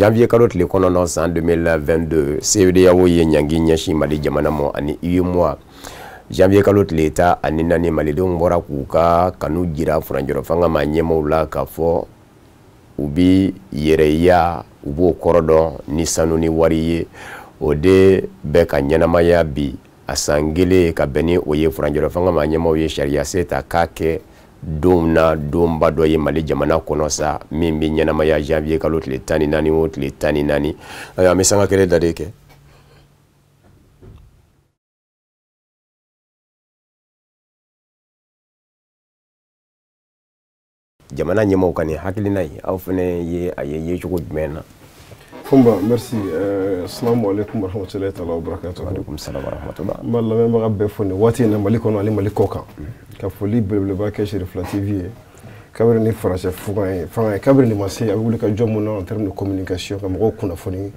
Janvier kalo tile 9 san 2022, CEDEAO ye ɲangi ɲɛsin Mali jamana ma ani UEMOA. Janvier kalo tile 14, malidenw bɔra k'u ka kanu jira furancɛrɔ fanga ma ɲɛmaaw la k'a fɔ u bi yɛrɛya, u b'o kɔrɔ dɔn ni sanu ni wari ye. O de bɛ ka ɲɛnamaya bi a san kelen ka bɛn ni o ye. Furancɛrɔ fanga ma ɲɛmaaw ye sariya se ta k'a kɛ donw na donba dɔ ye Mali jamana kɔnɔ sa, min bɛ ɲɛnamaya janvier kalo tile 14 o tile 14. Ayiwa, an bɛ sanga kelen da de kɛ. Jamana ɲɛmaaw ka nin hakilina ye, aw fana ye a ye yecogo jumɛn na? Fɔnba, merci. Assalamu alaikum warahmatullahi ta'ala wabarakatuh. Wa alaikum salam warahmatullah. N b'a lamɛnbaga bɛɛ fo nin waati in na Mali kɔnɔ ani Mali kɔ kan. Ka foli belebeleba kɛ Cherifla TV ye. Kabiri ni faransɛ fanga ye, kabiri nin ma se, a bɛ wuli ka jɔ mun na en termes de communication, ka mɔgɔw kunnafoni,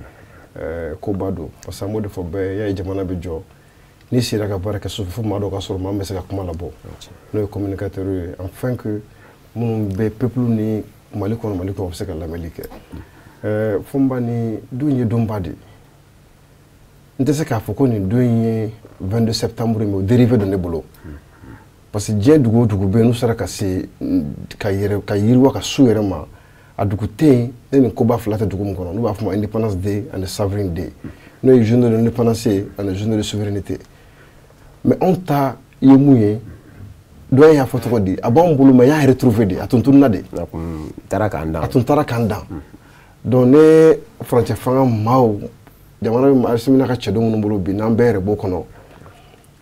koba don. Parce que an b'o de fɔ bɛɛ, y'a ye jamana bɛ jɔ. N'i sera ka baara kɛ so, fo maa dɔ ka sɔrɔ maa min bɛ se ka kuma labɔ. N'o ye communicateur ye, afin que minnu bɛ peuple ni Mali kɔnɔ, Mali kɔ, u bɛ se ka lamɛnli kɛ. Fɔnba, ni don ye donba de ye. N tɛ se k'a fɔ ko nin don ye 22 septembre mais o dérivé don ne bolo. Parce que diɲɛ dugu o dugu bɛ yen, n'u sera ka se ka yɛrɛ ka yiriwa ka s'u yɛrɛ ma, a dugu tɛ yen ne ni koba fila tɛ dugu min kɔnɔ, n'u b'a fɔ ma Independence Day ani Sovereign Day, n'o ye journée de l'indépendance ye ani journée de souveraineté. Mais anw ta ye mun ye? Dɔ y'a fɔ cogo di, a b'anw bolo, mais y'a retrouvé de, a tun tununa de. A kun taara k'an dan. A tun taara k'an dan. Donc ne furancɛ fanga maaw, jamana bɛ Asimi n'a ka cɛdenw minnu bolo bi, n'an bɛɛ yɛrɛ b'o kɔnɔ,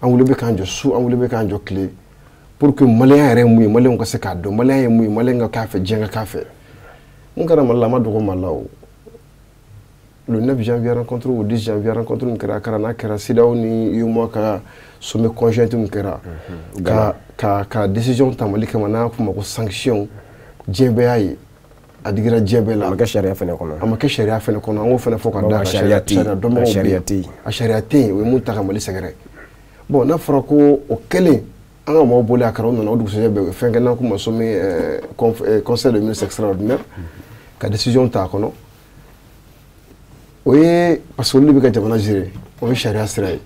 an wuli bɛ k'an jɔ su, an wuli bɛ k'an jɔ tile, pour que maliyɛn yɛrɛ ye mun ye, maliyɛnw ka se k'a dɔn, maliyɛn ye mun ye, maliyɛn ka k'a fɛ, diɲɛ ka k'a fɛ. Mun kɛra Mali la, a ma dogo Mali la o. Le 9 janvier rencontre ou 10 janvier rencontre min kɛra, a kɛra n'a kɛra CEDEAO ni UEMOA ka sommet conjoint min kɛra, ka décision ta Mali kama, n'a f'o ma ko sanction, diɲɛ bɛɛ y'a ye. A digira diɲɛ bɛɛ la. A ma kɛ sariya fɛnɛ kɔnɔ. A ma kɛ sariya fɛnɛ kɔnɔ. An k'o fɛnɛ fɔ ka da kan. Sariya tɛ yen. Sariya dɔnbagaw bɛ yen. A sariya tɛ yen. A sariya tɛ yen. O ye mun ta ka Mali sɛgɛrɛ. Bon, n'a fɔra ko o kɛlen, an ka maaw bɔlen a kɛra, u nana o dugusɛjɛ bɛɛ fɛn kɛ n'an k'o ma sommet conseil de ministres extraordinaire, ka décision ta a kɔnɔ. O ye parce que olu de bɛ ka jamana gérer, o ye sariya sira ye.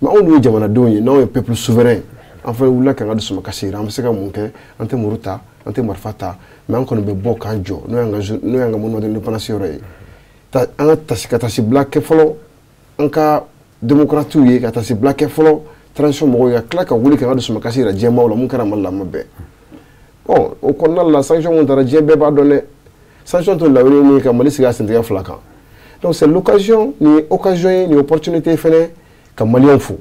Mais anw dun ye jamanadenw ye, n'anw ye peuple souverain, an fana wulila k'an ka dusumakasi yira. An bɛ se ka mun kɛ? An tɛ muru ta, an tɛ marifa ta, mais an kɔni bɛ bɔ k'an jɔ, n'o y'an ka monument de l'indépendance yɔrɔ ye. An ka tasi ka tasibila kɛ fɔlɔ, an ka démocrates ye ka tasibila kɛ fɔlɔ, transition mɔgɔw ye ka tila ka wuli k'an ka dusumakasi yira diɲɛmaaw la, mun kɛra Mali la a ma bɛn. Bon, o kɔnɔna la, sanction mun taara, diɲɛ bɛɛ b'a dɔn dɛ. Sanction tun laɲini ye mun ye? Ka Mali sigi a sentigɛ fila kan. Donc c'est l'occasion, ni occasion ye, ni opportunité fɛnɛ ka maliyɛnw fo.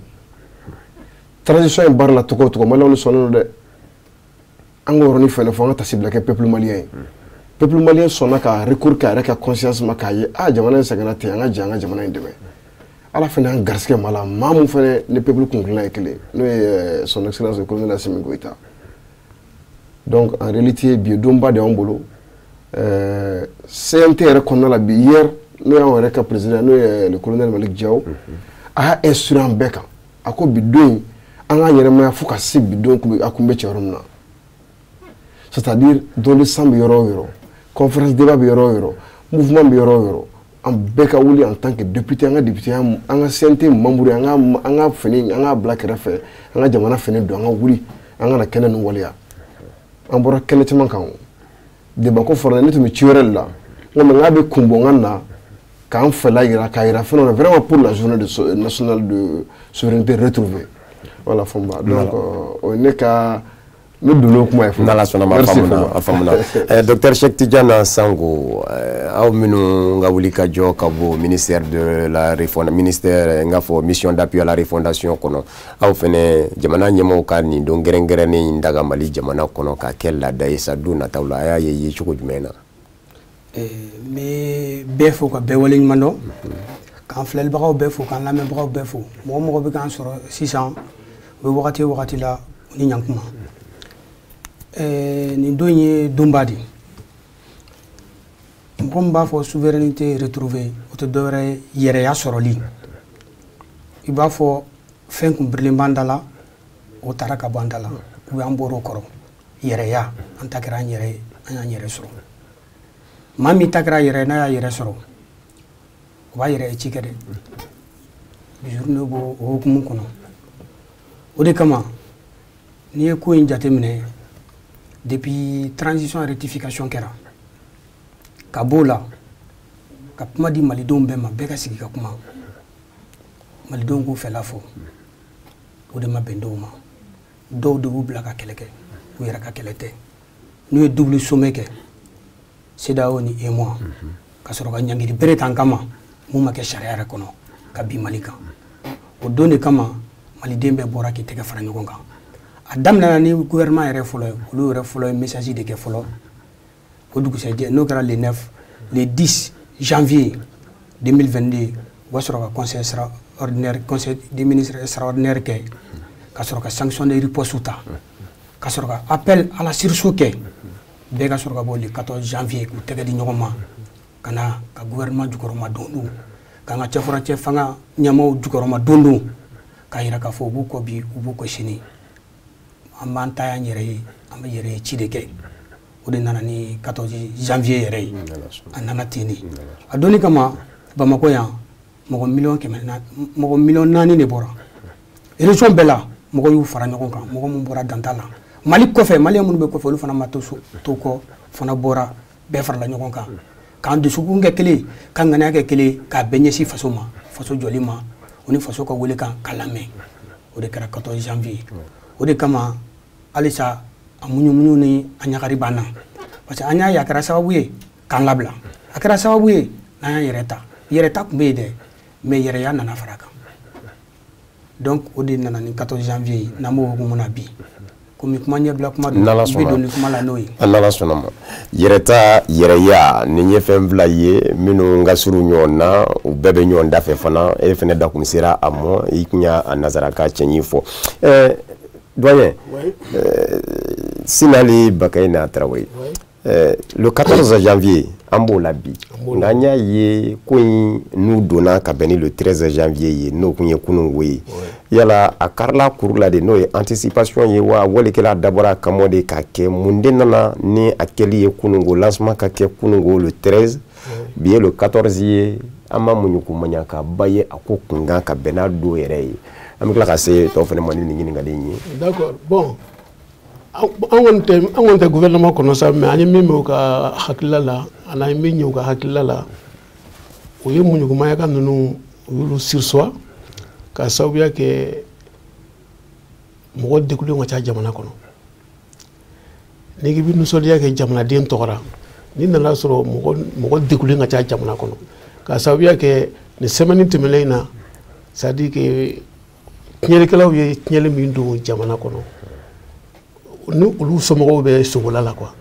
Transition in baara la cogo o cogo, maliyɛnw sɔnnen don dɛ. An k'o yɔrɔnin fɛnɛ fɔ, an ka tasibila kɛ peuple malien ye. Peuple malien sɔnna ka recours kɛ a yɛrɛ ka conscience ma, k'a ye a jamana in sɛgɛnna ten, an ka jɛ an ka jamana in dɛmɛ. Ala fɛnɛ y'an garisɛgɛ maa la, maa mun fɛnɛ ni peuple kunkilenna ye kelen, n'o ye son excellence le colonel Assimi Goïta. Donc en réalité, bi ye donba de y'anw bolo. CNT yɛrɛ kɔnɔna la bi, hier, n'o y'anw yɛrɛ ka président, n'o ye le colonel Malick Diaw, a y'a instruit an bɛɛ kan. A ko bi don in, an k'a ɲɛnamaya fo ka se bi don a kun bɛ cɛ yɔrɔ min na. C'est-à-dire don san bɛ yɔrɔ o yɔrɔ, conférence débat bɛ yɔrɔ o yɔrɔ, mouvement bɛ yɔrɔ o yɔrɔ, an bɛɛ ka wuli en tant que député, an ka député, an ka CNT membre, an ka fini, an k'a bila kɛrɛfɛ, an ka jamana fini don, an ka wuli, an ka na kɛnɛ ninnu waleya. An bɔra kɛnɛ caman kan o. Débat ko fɔra, ne tun bɛ ci wɛrɛ de la. N ko mais n k'a bɛ kun bɔ n ka na k'an fɛla yira, k'a yira fɛn dɔ la, vraiment pour la journée de nationale de souveraineté retrouvée. Voilà Fɔnba. Donc o ye ne ka ne donn'o kuma ye fɔlɔ. N'Ala sɔnna ma, a faamuna. Docteur Cheikh Tidiane Sango, aw minnu ka wuli ka jɔ ka bɔ ministère de la refondation, ministère n k'a fɔ mission d'appui à la refondation kɔnɔ, aw fɛnɛ jamana ɲɛmɔgɔw ka nin don kɛrɛnkɛrɛnnen in daga Mali jamana kɔnɔ k'a kɛ laada ye sa don nataw la, a y'a ye cogo jumɛn na? N bɛ bɛɛ fo ka bɛɛ waleɲuman dɔn, k'an filɛlibagaw bɛɛ fo, k'an lamɛnbagaw bɛɛ fo. Mɔgɔ mɔgɔ bɛ k'an sɔrɔ sisan, u bɛ wagati o wagati la, u ni ɲankuma. Nin don ye donba de ye. Mɔgɔ min b'a fɔ souveraineté retrouvée, o tɛ dɔwɛrɛ ye yɛrɛya sɔrɔli. I b'a fɔ fɛn kun birilen b'an da la, o taara ka bɔ an da la, ou bien an bɔr'o kɔrɔ. Yɛrɛya, an ta kɛra an yɛrɛ ye, an y'an yɛrɛ sɔrɔ. Maa min ta kɛra a yɛrɛ ye, n'a y'a yɛrɛ sɔrɔ, O b'a yɛrɛ ye ci kɛ dɛ. Bi journée b'o o hukumu kɔnɔ. O de kama n'i ye ko in jateminɛ, depuis transition rectification kɛra, ka b'o la ka kuma di malidenw bɛɛ ma, bɛɛ ka sigi ka kuma, malidenw k'u fɛla fɔ, o de ma bɛn dɔw ma. Dɔw de y'u bila ka kɛlɛ kɛ, u yɛrɛ ka kɛlɛ tɛ. N'u ye double sommet kɛ, CEDEAO ni UEMOA, ka sɔrɔ ka ɲangili bere t'an kama mun ma kɛ sariya yɛrɛ kɔnɔ ka bin Mali kan. O don de kama maliden bɛɛ bɔra k'i tɛgɛ fara ɲɔgɔn kan. A daminɛna ni gouvernement yɛrɛ fɔlɔ ye, olu yɛrɛ fɔlɔ ye message de kɛ fɔlɔ. O dugusɛjɛ, n'o kɛra le 9, le 10 janvier 2022, u ka sɔrɔ ka conseil extraordinaire, conseil des ministres extraordinaire kɛ, ka sɔrɔ ka sanction de riposte ta, ka sɔrɔ ka appel à la sursaut kɛ. Bɛɛ ka sɔrɔ ka bɔ le 14 janvier k'u tɛgɛ di ɲɔgɔn ma ka na ka gouvernement jukɔrɔma don don, k'an ka cɛfɔracɛ fanga ɲɛmaaw jukɔrɔma don don, k'a yira k'a fɔ u b'u kɔ bi, u b'u kɔ sini, an b'an ta y'an yɛrɛ ye, an bɛ yɛrɛ ye ci de kɛ. O de nana ni 14 janvier yɛrɛ ye. A nana ten de. A donni kama Bamakɔ yan, mɔgɔ miliyɔn kɛmɛ, mɔgɔ 4 miliyɔn de bɔra région bɛɛ la. Mɔgɔ y'u fara ɲɔgɔn kan, mɔgɔ mun bɔra danta la Mali kɔfɛ, maliyɛn minnu bɛ kɔfɛ, olu fana ma to so to kɔ, fana bɔra. Bɛɛ farala ɲɔgɔn kan k'an dusukun kɛ kelen, ka ŋaniya kɛ kelen, k'a bɛɛ ɲɛsin faso ma, faso jɔli ma, o ni faso ka wele kan ka lamɛn. O de kɛra 14 janvier. O de kama halisa a muɲumuɲu ni a ɲagari b'an na, parce que an y'a ye a kɛra sababu ye k'an labila, a kɛra sababu ye n'an y'an yɛrɛ ta. Yɛrɛ ta tun bɛ yen dɛ, mais yɛrɛya nana fara a kan. Donc o de nana ni 14 janvier ye. N'an b'o hukumu na bi, komi kuma ɲɛbila kuma don, N'Ala i bɛ sɔnna. don ni kuma la n'o ye. N'Ala sɔnna ma, yɛrɛta, yɛrɛya, nin ye fɛn fila ye minnu ka surun ɲɔgɔn na, u bɛɛ bɛ ɲɔgɔn dafɛ fana. E fɛnɛ da kun sera a mɔ, i kun y'a nazaraka cɛɲi fɔ. Doyen Sinali Bakayina Tarawele, le 14 janvier, an b'o la bi, nka an y'a ye ko in n'u donna ka bɛn ni le 13 janvier ye, n'o kun ye kununko ye. Yala a karila kuru la de, n'o ye anticipation ye wa, walikɛla a dabɔra a kama de k'a kɛ? Mun de nana ni a kɛli ye kununko, lancement ka kɛ kununko le 13, bi ye le 14 ye? An ma muɲuku maɲakaba ye a ko kunkan ka bɛn n'a don yɛrɛ ye. An bɛ tila ka se tɔw fana ma ni nin ɲininkali in ye. D'accord. Bon, an kɔni tɛ gouvernement kɔnɔ sa, mais an ye min mɛn u ka hakilila la, ani an ye min ye u ka hakilila la, o ye muɲukumaya ninnu, u y'olu surseoir ka sababuya kɛ mɔgɔ degulenw ka ca jamana kɔnɔ. N'i k'i bɛ nisɔndiya kɛ jamanaden tɔgɔ la, n'i nana sɔrɔ mɔgɔ degulen ka ca jamana kɔnɔ, ka sababuya kɛ nin semaine tɛmɛnen in na, c'est à dire que tiɲɛnikɛlaw ye tiɲɛni min don jamana kɔnɔ, ni olu somɔgɔw bɛ sogola la quoi.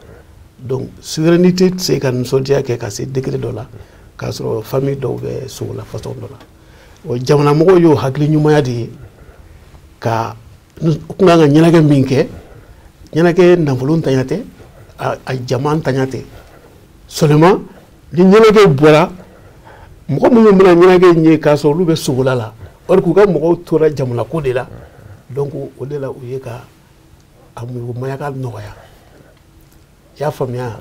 Donc souveraineté tɛ se ka nisɔndiya kɛ ka se degré dɔ la k'a sɔrɔ famille dɔw bɛ sogola façon dɔ la. O jamana mɔgɔw y'o hakili ɲumanya de ye ka u kun kan ka ɲɛnajɛ min kɛ, ɲɛnajɛ nafolo ntanya tɛ, a jama ntanya tɛ seulement. Ni ɲɛnajɛ bɔra, mɔgɔ minnu bɛna ɲɛnajɛ in ye k'a sɔrɔ olu bɛ sogola la, or k'u ka mɔgɔw tora jamana ko de la. Donc o de la u ye ka a muɲukumaya ka nɔgɔya, i y'a faamuya?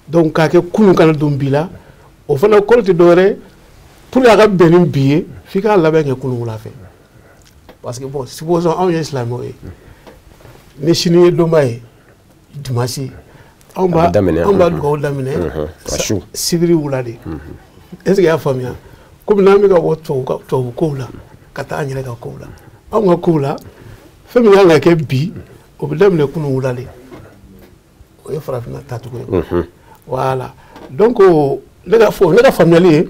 Donc k'a kɛ kunun kana don bi la, o fana kɔrɔ tɛ dɔwɛrɛ, pour que a ka bɛn ni bi ye, f'i k'a labɛn kɛ kunun wula fɛ. Parce que bon, supposons anw ye silamɛw ye, ni sini ye donba ye, dimanche, anw b'a A bɛ daminɛ, anw b'a dugawu daminɛ a su. Sibiri wula de. Est ce que i y'a faamuya? Komi n'an bɛ ka bɔ tubabu kow la ka taa an yɛrɛ ka kow la, anw ka kow la, fɛn min kan ka kɛ bi, o bɛ daminɛ kunun wula de. O ye farafinna taacogo ye. Voilà. Donc ne ka faamuyali ye,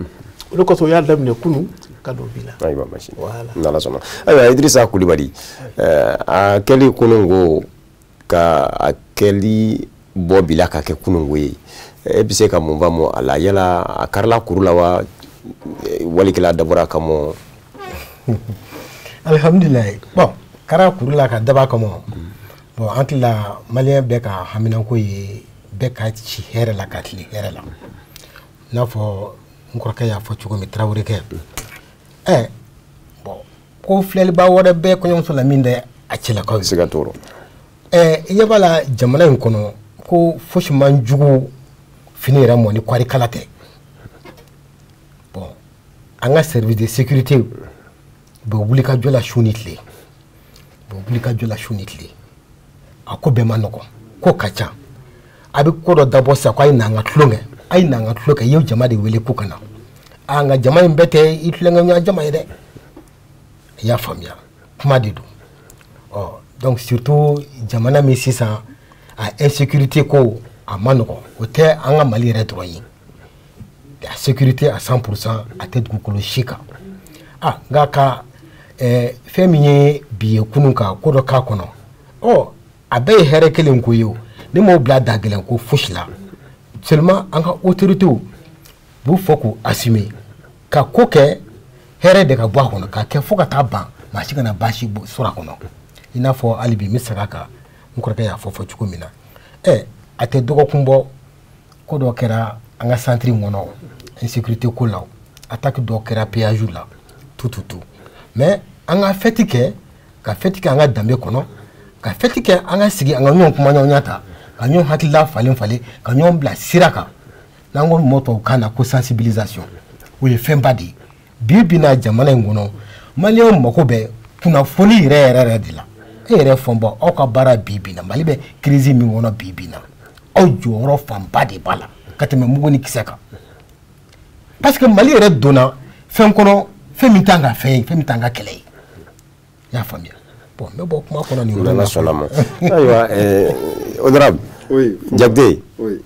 o de kosɔn u y'a daminɛ kunun ka don bi la. Ayiwa, basi. Voilà. N'Ala sɔnna. Ayiwa, Idirisa Kulibali, a kɛli kununko ka a kɛli bɔ bi la ka kɛ kununko ye, e bɛ se ka mun faamu a la? Yala a karila kuru la wa, walikɛla dabɔra a kama? Alhamdulilayi. Bon, kara kuru la ka daba kama. Bon, an tila maliyɛn bɛɛ ka haminanko ye bɛɛ ka ci hɛrɛ la, ka tile hɛrɛ la, i n'a fɔ n kɔrɔkɛ y'a fɔ cogo min, Tarawele kɛ. Bon, ko filɛliba wɛrɛ bɛ kɔɲɔmuso la min tɛ a cɛlakaw ye. Siga t'o rɔ. I ɲɛ b'a la jamana in kɔnɔ ko fosi man jugu fini yɛrɛ mɔ ni kɔɔrikala tɛ. Bon, An ka service de sécurité bɛ wuli ka jɔ la su ni tile, bɛ wuli ka jɔ la su ni tile. A ko bɛɛ ma nɔgɔn, ko ka ca. A bɛ ko dɔ dabɔ sisan ko a ye na an ka tulon kɛ, a ye na an ka tulon kɛ. I ye jama de wele ko ka na. A nka jama in bɛɛ tɛ i tulonkɛ ɲɔgɔn jama ye dɛ. I y'a faamuya, kuma de don. Ɔ donc surtout jamana min sisan a insécurité ko a ma nɔgɔn, o tɛ an ka Mali yɛrɛ dɔrɔn ye. La sécurité à 100% a tɛ dugukolo si kan. Ah, nka ka fɛn min ye bi ye kunun ka ko dɔ k'a kɔnɔ, ɔ a bɛɛ ye hɛrɛ kelen ko ye o. Ne m'o bila da gɛlɛn ko fosi la. Seulement an ka autorités b'u fɔ k'u assumer ka ko kɛ hɛrɛ de ka bɔ a kɔnɔ, ka kɛ fo ka taa ban, maa si kana baasi sɔrɔ a kɔnɔ. I n'a fɔ hali bi n bɛ segin a kan, n kɔrɔkɛ y'a fɔ fɔ cogo min na, a tɛ dɔgɔkun bɔ, ko dɔ kɛra an ka centre in kɔnɔ insécurité ko la, attaque dɔ kɛra péage la, tout tout tout. Mais an ka fête kɛ, ka fête kɛ an ka danbe kɔnɔ, ka fête kɛ an ka sigi, an ka ɲɔgɔn kumaɲɔgɔnya ta, ka ɲɔgɔn hakilila falen falen, ka ɲɔgɔn bila sira kan. N'an ko mɔ tubabukan na ko sensibilisation, o ye fɛnba de ye. Bi bi na jamana in kɔnɔ, maliyɛnw mako bɛ kunnafoni yɛrɛ yɛrɛ yɛrɛ de la. E yɛrɛ fɔnba, aw ka baara bi bi na, Mali bɛ crise min kɔnɔ bi bi na, aw jɔyɔrɔ fanba de b'a la ka tɛmɛ mugu ni kisɛ kan. Parce que Mali yɛrɛ donna fɛn kɔnɔ, fɛn min t'an ka fɛn ye, fɛn min t'an ka kɛlɛ ye. I y'a faamuya? Bon, n bɛ bɔ kuma kɔnɔ nin yɔrɔ N'Ala la. sɔnna ma. Ayiwa, honorable Oui. Jakite, Oui.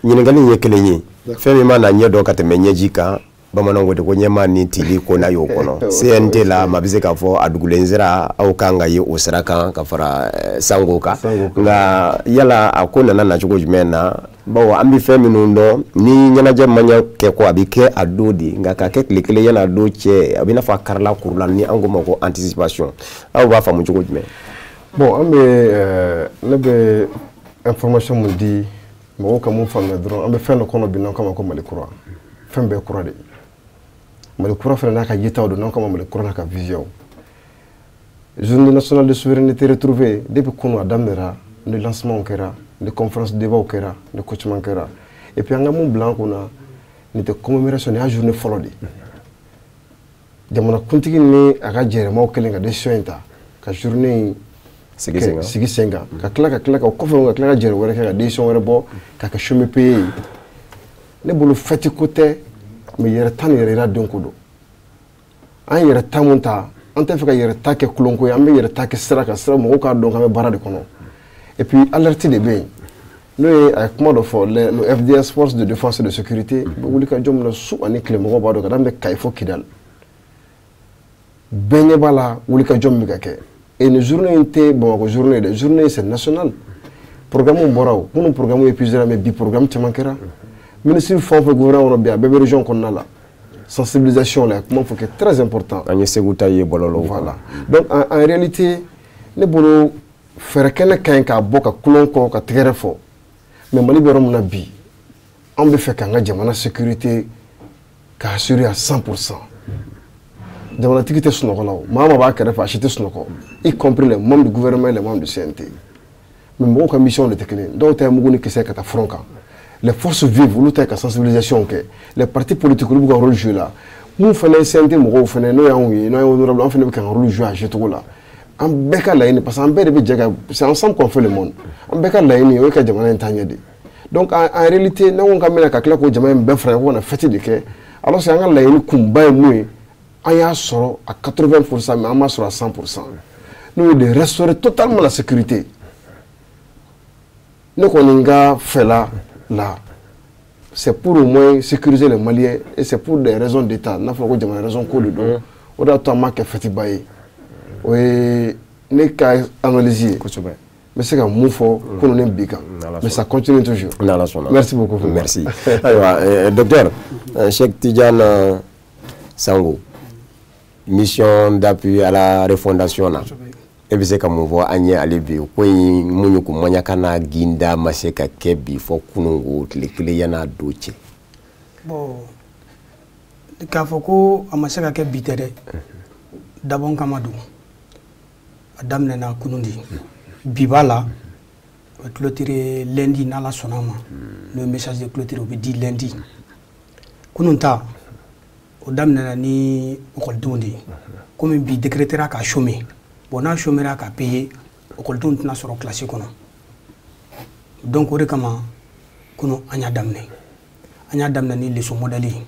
ɲininkali in ye kelen ye. Fɛn min mana ɲɛ dɔn ka tɛmɛ ɲɛji kan, bamananw ko ten ko ɲɛmaa ni tili ko n'a y'o kɔnɔ. CNT la, maa bɛ se k'a fɔ a dugulen sera aw kan ka ye o sira kan ka fara Sango kan. Sango kan. Nka yala a ko nana nacogo jumɛn na? Bawo an bɛ fɛn minnu dɔn, ni ɲɛnajɛ man ɲɛ kɛ ko a bɛ kɛ a don de, nka ka kɛ tile kelen yan'a don cɛ, a bɛ i n'a fɔ a karila kurula, ni an ko ma ko anticipation. Aw b'a faamu cogo jumɛn? Bon, an bɛ ne bɛ information mun di mɔgɔw ka mun faamuya dɔrɔn, an bɛ fɛn dɔ kɔnɔ bi n'an k'a ma ko Mali kura. Fɛn bɛɛ kura de ye. Mali kura fana n'a ka yetaw don, n'an k'a ma Mali kura n'a ka vision. Journée nationale de souveraineté retrouvée, depuis kunun a daminɛra, ni lancement kɛra, ni conférence débat kɛra, ni ko caman kɛra. Et puis an ka mun bila an kunna, nin tɛ commémoration, nin y'a journée fɔlɔ de ye. Jamanakuntigi ni a ka jɛrɛmaw kɛlen ka décision in ta ka journée in sigi sen kan. Sigi sen kan, ka tila ka o kɔfɛ, ka tila ka jɛrɛ wɛrɛ kɛ, ka décision wɛrɛ bɔ ka kɛ chômé payé ye. Ne bolo fête ko tɛ, mais yɛrɛ ta ni yɛrɛ yira den ko don. An yɛrɛ ta mun ta, an tɛ fɛ ka yɛrɛ ta kɛ kulonko ye, an bɛ yɛrɛ ta kɛ sira kan, sira mɔgɔw k'a dɔn k'an bɛ baara de kɔnɔ. Et puis alerte de bɛ yen, n'o ye a ye kuma dɔ fɔ, nos FDS, force de défense et de sécurité, bɛ wuli ka jɔ min na su ani tile, mɔgɔw b'a dɔn, ka daminɛ Kayi fo Kidali, bɛɛ ɲɛ b'a la wuli ka jɔ min bɛ ka kɛ. Et nin journée in tɛ Bamakɔ journée ye dɛ, journée in c'est national. Programme bɔra, o kunun programme épuisé, mais bi programme caman kɛra. Ministre fɛn o fɛn gouvernement kɔnɔ bi, a bɛɛ bɛ région kɔnɔna la, sensibilisation la, kuma fɔ kɛ très important. An ye Segu ta ye bɔlɔlɔw kan. Voilà, donc en réalité, ne bolo fɛɛrɛ kɛnɛ ka ɲi k'a bɔ ka kulon kɔ ka tɛgɛrɛ fɔ, mais Mali bɛ yɔrɔ min na bi, an bɛ fɛ k'an ka jamana sécurité k'a assurer à 100%. Jamanatigi tɛ sunɔgɔ la, o maa o maa b'a kɛrɛfɛ, a si tɛ sunɔgɔ, y compris les membres du gouvernement et les membres du CNT. Mais mɔgɔw ka mission de tɛ kelen ye. Dɔw ta ye mugu ni kisɛ ka taa front kan, les forces vives olu ta ye ka sensibilisation kɛ, les partis politiques olu b'u ka rôle jouer la. Mun fana ye CNT mɔgɔw fana, n'o y'anw ye, n'o ye honorable, an fana bɛ k'an ka rôle jouer a jouer cogo la. An bɛɛ ka laɲini, parce que an bɛɛ de bɛ jɛ ka, c'est ensemble qu'on fait le monde. An bɛɛ ka laɲini o ye ka jamana in taa ɲɛ de. Donc en réalité, n'an ko k'an bɛna ka tila k'o jamana in bɛɛ fara ɲɔgɔn kan ka na fête de kɛ, alors que an ka laɲini kunba ye mun ye, an y'a sɔrɔ à 80%, mais an m'a sɔrɔ à 100%, n'o ye de restaurer totalement la sécurité. Ne kɔni ka fɛla la, c'est pour au moins sécuriser les Maliens et c'est pour des raisons d'État. N'a fɔra ko jamana raison ko de don, o de y'a to an m'a kɛ fête ba ye. O ye ne ka analyse ye. N bɛ se ka mun fɔ kunun ni bi kan, mais ça continue toujours. N'Ala sɔnna. Merci beaucoup. Merci. Ayiwa, docteur Cheikh Tidiane Sango, mission d'appui à la refondation na, e bɛ se ka mun fɔ an ye ale bi ko in mun ye ko maɲaka n'a ginda ma se ka kɛ bi fɔ kununko tile kelen yan'a don cɛ? Bon, k'a fɔ ko a ma se ka kɛ bi tɛ dɛ, dabɔn kama don. A daminɛna kunun de, bi b'a la, o bɛ clôturer lundi n'Ala sɔnna a ma. N'o ye message de clôture, o bɛ di lundi. Kunun ta o O daminɛna ni ekɔlidenw de ye. Komi bi décrétera ka chômer, bon, n'a chômera ka payer, ekɔlidenw tɛna sɔrɔ classe kɔnɔ. Donc o de kama kunu an y'a daminɛ. An y'a daminɛ ni leçon modèle ye.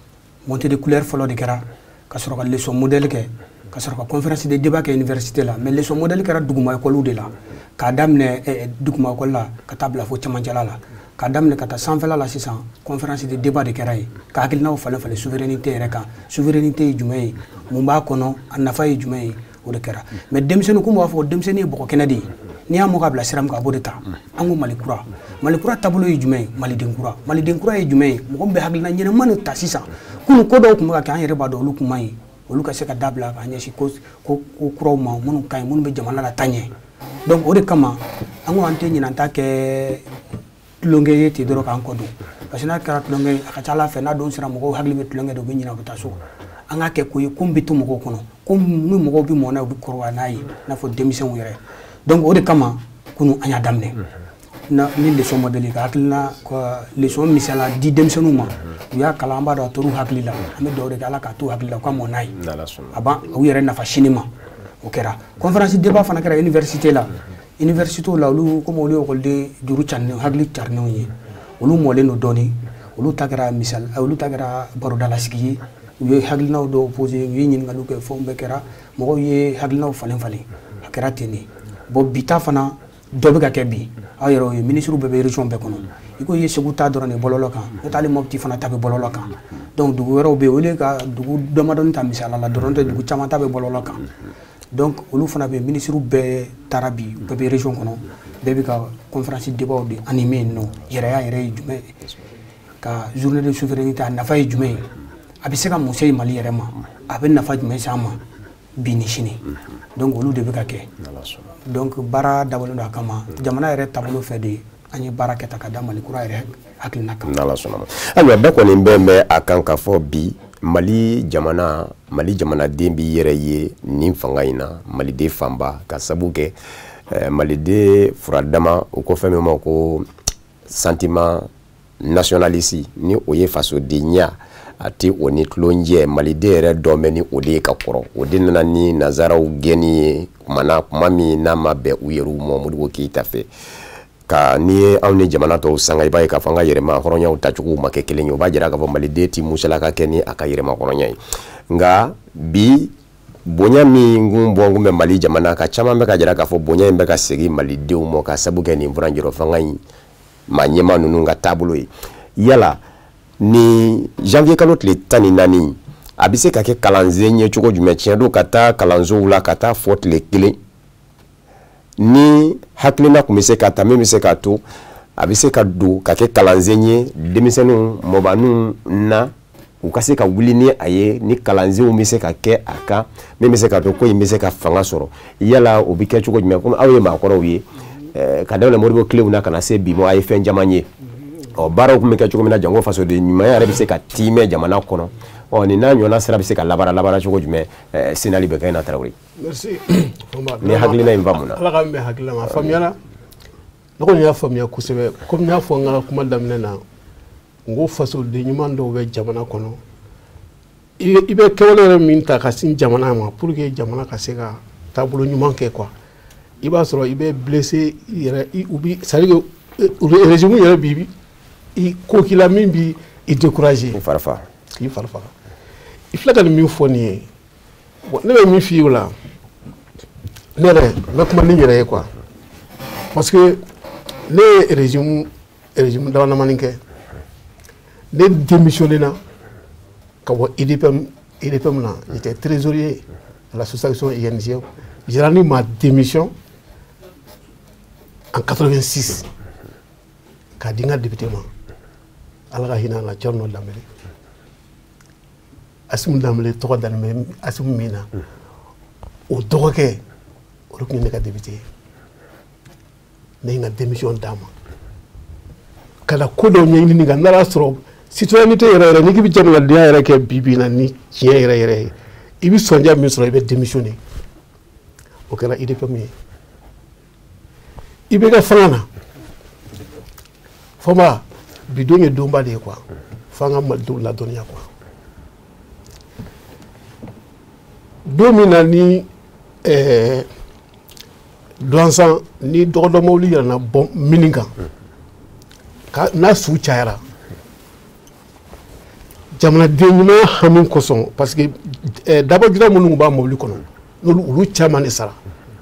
Montée de couleur fɔlɔ de kɛra, ka sɔrɔ ka leçon modèle kɛ, ka sɔrɔ ka conférence de débat kɛ université la. Mais leçon modèle kɛra duguma école de la, k'a daminɛ duguma école la ka taa bila fo cɛmancɛla la, k'a daminɛ ka taa sanfɛla la. Sisan conférence de débat de kɛra yen, ka hakilinaw falen falen souveraineté yɛrɛ kan. Souveraineté ye jumɛn ye, mun b'a kɔnɔ, a nafa ye jumɛn ye, o de kɛra. Mais denmisɛnnin, kun b'a fɔ denmisɛnnin ye bɔgɔ kɛnɛ de ye, n'i y'a mɔ ka bila sira min kan, a b'o de ta. An ko Mali kura, Mali kura taabolo ye jumɛn ye? Maliden kura, maliden kura ye jumɛn ye? Mɔgɔ min bɛ hakilina ɲɛnama de ta. Sisan kunun ko dɔw tun bɛ ka kɛ, an yɛrɛ b'a dɔn olu kun man ɲi, olu ka se ka dabila k'a ɲɛsin ko ko kuraw ma, minnu ka ɲi, minnu bɛ jamana la taa ɲɛ. Donc o de kama an ko an tɛ ɲinan ta kɛ tulonkɛ ye ten dɔrɔn k'an kɔ don, parce que n'a kɛra tulonkɛ ye, a ka ca ala fɛ, n'a don sera, mɔgɔw hakili bɛ tulonkɛ de, u bɛ ɲinɛ, u bɛ taa so. An k'a kɛ ko ye, ko min bɛ to mɔgɔw kɔnɔ, ko ni mɔgɔw bɛ mɔn n'a ye, u bɛ kɔrɔbaya n'a ye, i n'a fɔ denmisɛnw yɛrɛ. Donc o de kama kunun an y'a daminɛ na ni leçon modèle, ka hakilina ka leçon misala di denmisɛnninw ma. U y'a kalan, an b'a dɔn a tor'u hakili la. An bɛ dugawu de kɛ Ala k'a to hakili la, u ka mɔn n'a ye, a b'an u yɛrɛ nafa sini ma. O kɛra. Conférence débat fana kɛra université la. Université la, olu komi olu ye ekɔliden juru carilen, hakili carilenw ye, olu mɔlen don dɔɔni. Olu ta kɛra misali, olu ta kɛra barodalasigi ye. U ye hakilinaw dɔw posé, u ye ɲininkaliw kɛ, fɛnw bɛɛ kɛra, mɔgɔw ye hakilinaw falen falen, a kɛra ten de. Bon, bi ta fana dɔ bɛ ka kɛ bi. Aw yɛrɛ ye minisiriw bɛɛ bɛ région bɛɛ kɔnɔ. I ko i ye Segu ta dɔrɔn de bɔlɔlɔ kan, n'o tɛ hali Mopti fana ta bɛ bɔlɔlɔ kan. Donc dugu wɛrɛw bɛ yen, olu ka dugu damadɔni ta misaliya la dɔrɔn tɛ, dugu caman ta bɛ bɔlɔlɔ kan. Donc olu fana bɛ, minisiriw bɛɛ taara bi, bɛɛ bɛ région kɔnɔ, bɛɛ bɛ ka conférence débat de animer yen nɔ. Yɛrɛya yɛrɛ ye jumɛn ye, ka journée de souveraineté a nafa ye jumɛn ye, a bɛ se ka mun se Mali yɛrɛ ma, a bɛ nafa jumɛn se an ma bi ni sini. Donc olu de bɛ ka kɛ. Donc baara dabɔlen don a kama, jamana yɛrɛ taabolo fɛ de an ye baara kɛ ta ka da Mali kura yɛrɛ hakilina kan. N'Ala sɔnna ma. Ayiwa, bɛɛ kɔni bɛ mɛn a kan k'a fɔ bi Mali jamana, Mali jamanaden b'i yɛrɛ ye nin fanga in na, maliden fanba, ka sabu kɛ maliden furadama, u ko fɛn min ma ko sentiment nationaliste, ni o ye fasodenya, a tɛ o ni tulonjɛ. Maliden yɛrɛ dɔn bɛ ni o de ye ka kɔrɔ. O de nana ni nanzaraw gɛnni ye kuma na, kuma min n'a ma bɛn u yɛrɛw ma. Modibo Keyita fɛ ka n'i ye anw ni jamana tɔw sanga, i b'a ye k'a fɔ an ka yɛrɛma hɔrɔnyaw tacogow ma kɛ kelen ye. O b'a jira k'a fɔ maliden ti musalaka kɛ ni a ka yɛrɛma hɔrɔnya ye. Nka bi bonya min kun bɔ kun bɛ Mali jamana kan, caman bɛ ka jira k'a fɔ bonya in bɛ ka segin malidenw ma, ka sabu kɛ nin furancɛrɔ fanga in maa ɲɛmaa ninnu ka taabolo ye. Yala ni janvier kalo tile 14, a bɛ se ka kɛ kalansen ye cogo jumɛn? Tiɲɛ don, ka taa kalansow la ka taa fɔ tile kelen ni hakilina tun bɛ se ka ta min bɛ se k'a to a bɛ se ka don ka kɛ kalansen ye denmisɛnninw mɔbaniw na, u ka se ka wuli ni a ye, ni kalansenw bɛ se ka kɛ a kan min bɛ se ka to ko in bɛ se ka fanga sɔrɔ, yala o bɛ kɛ cogo jumɛn? Komi aw ye maakɔrɔw ye, ka daminɛ Modibo tilew na ka na se bi ma, a ye fɛn caman ye. Ɔ, baaraw tun bɛ kɛ cogo min na, jango fasoden ɲumanya yɛrɛ bɛ se ka tiimɛ jamana kɔnɔ, ɔ, nin n'a ɲɔgɔnna sira bɛ se ka labaara labaara cogo jumɛn? Sinali bɛ kɛ na Tarawele. Merci. Ni hakilina in faamu na. Ala k'an bɛn hakilina ma. A faamuyara, ne kɔni y'a faamuya kosɛbɛ. Komi n y'a fɔ n ka kuma daminɛ na, n ko fasoden ɲuman dɔw bɛ jamana kɔnɔ, i bɛ kɛwale yɛrɛ min ta ka sin jamana ma pour que jamana ka se ka taabolo ɲuman kɛ quoi, i b'a sɔrɔ i bɛ blessé i yɛrɛ, u bi, c'est à dire que régime yɛrɛ bi i ko k'i la min bi i décourager. I fari faga. K'i fari faga. I filɛ ka nin min fɔ nin ye, bon, ne bɛ min f'i ye o la, ne yɛrɛ n bɛ kuma ni n yɛrɛ ye quoi, parce que ne ye régime damadamanin kɛ. Ne démissionné na ka bɔ IDPM na, j'étais trésorier à l'association INGF. J'ai rendu ma démission en 86 k'a di n ka député ma, Ala ka hinɛ a la, Thierno Danbele. Asimu Danbele tɔgɔ dalen bɛ Asimu min na, o dɔgɔkɛ, o de tun ye ne ka député ye. Ne ye n ka démission d'a ma ka na ko dɔw ɲɛɲini kan. N'a y'a sɔrɔ citoyenneté yɛrɛ yɛrɛ, n'i k'i bɛ jamanadenya yɛrɛ kɛ bi bi in na ni tiɲɛ yɛrɛ yɛrɛ ye, i bɛ sɔnja min sɔrɔ, i bɛ démissionner. O kɛra IDPM ye. I bɛ kɛ fanga na Fɔnba, bi don ye donba de ye quoi, f'an ka malidenw ladɔnniya quoi. Don min na ni Duwansan ni dɔgɔdɔ mobili yɛlɛnna bɔn mini kan, n'a su cayara, jamanaden ɲuman hami kosɔn, parce que dabɔjira minnu tun b'a mobili kɔnɔ, n'olu olu caman de sara,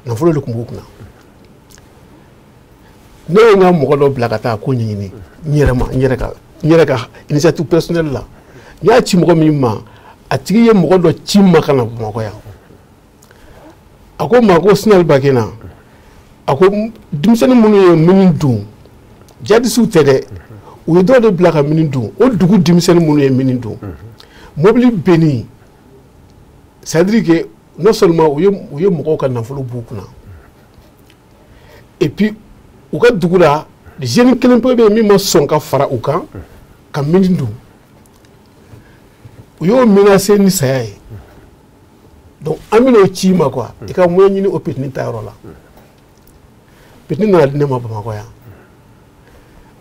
nafolo de tun b'u kunna. Ne ye n ka mɔgɔ dɔ bila ka taa ko ɲɛɲini n yɛrɛ ma, n yɛrɛ ka initiative personnelle la. N y'a ci mɔgɔ min ma, a tigi ye mɔgɔ dɔ ci n ma ka na Bamakɔ yan. A ko n ma ko Sinali Bakina, a ko denmisɛnnin minnu ye mini dun, jadisiw tɛ dɛ, u ye dɔw de bila ka mini dun. O dugu denmisɛnnin minnu ye mini dun, mobili benni, c'est à dire que non seulement u ye mɔgɔw ka nafolo b'u kunna, et puis u ka dugu la jeune kelen pe bɛ yen min ma sɔn ka fara u kan ka mini dun, u y'o menacer ni saya ye. Donc an bɛn'o ci i ma quoi, i ka moyen ɲini o petini ta yɔrɔ la. Petini nana di ne ma Bamakɔ yan.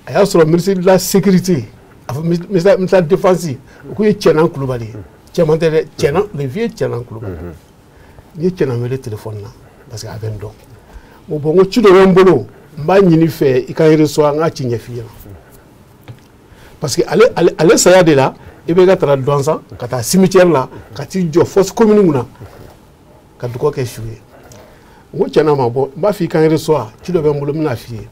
A y'a sɔrɔ ministre de la sécurité, a fɔ ministre de la défense, o kun ye Cɛnan Kulubali ye. Cɛman tɛ dɛ, Cɛnan, le vieux Cɛnan Kulubali. N ye Cɛnan wele téléphone na parce que a bɛ n dɔn. N ko bon, n ko ci dɔ bɛ n bolo, n b'a ɲini fɛ i ka reçoit, n k'a ci ɲɛf'i ɲɛna. Parce que ale saya de la, i bɛ ka taara Duwansan ka taa cimetière la, ka t'i jɔ fosse commune kunna ka dugawu kɛ su ye. N ko Cɛnan ma, bɔ n b'a fɔ i ka n reçoit, ci dɔ bɛ n bolo, n bɛna f'i ye.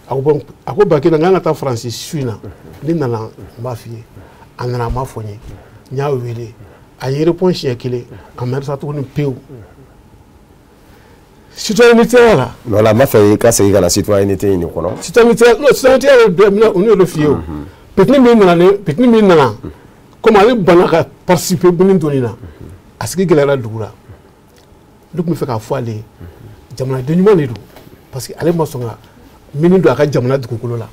A ko bon, a ko Bakina, n kan ka taa Faransi su in na, ni nana n b'a f'i ye. A nana, a ma fɔ n ye. N y'a wele, a ye répond siɲɛ kelen, a ma reçoit tuguni pewu. Citoyenneté la. Voilà, n b'a fɛ i ka segin ka na citoyenneté in de kɔnɔ. Citoyenneté, non, citoyenneté yɛrɛ bɛɛ n y'o de f'i ye o. Petini min nana, komi ale banna ka participer mini donni na, a sigi gɛlɛyara dugu la. Ne tun bɛ fɛ k'a fɔ ale ye, jamanaden ɲuman de don, parce que ale ma sɔn ka mini don a ka jamana dugukolo la.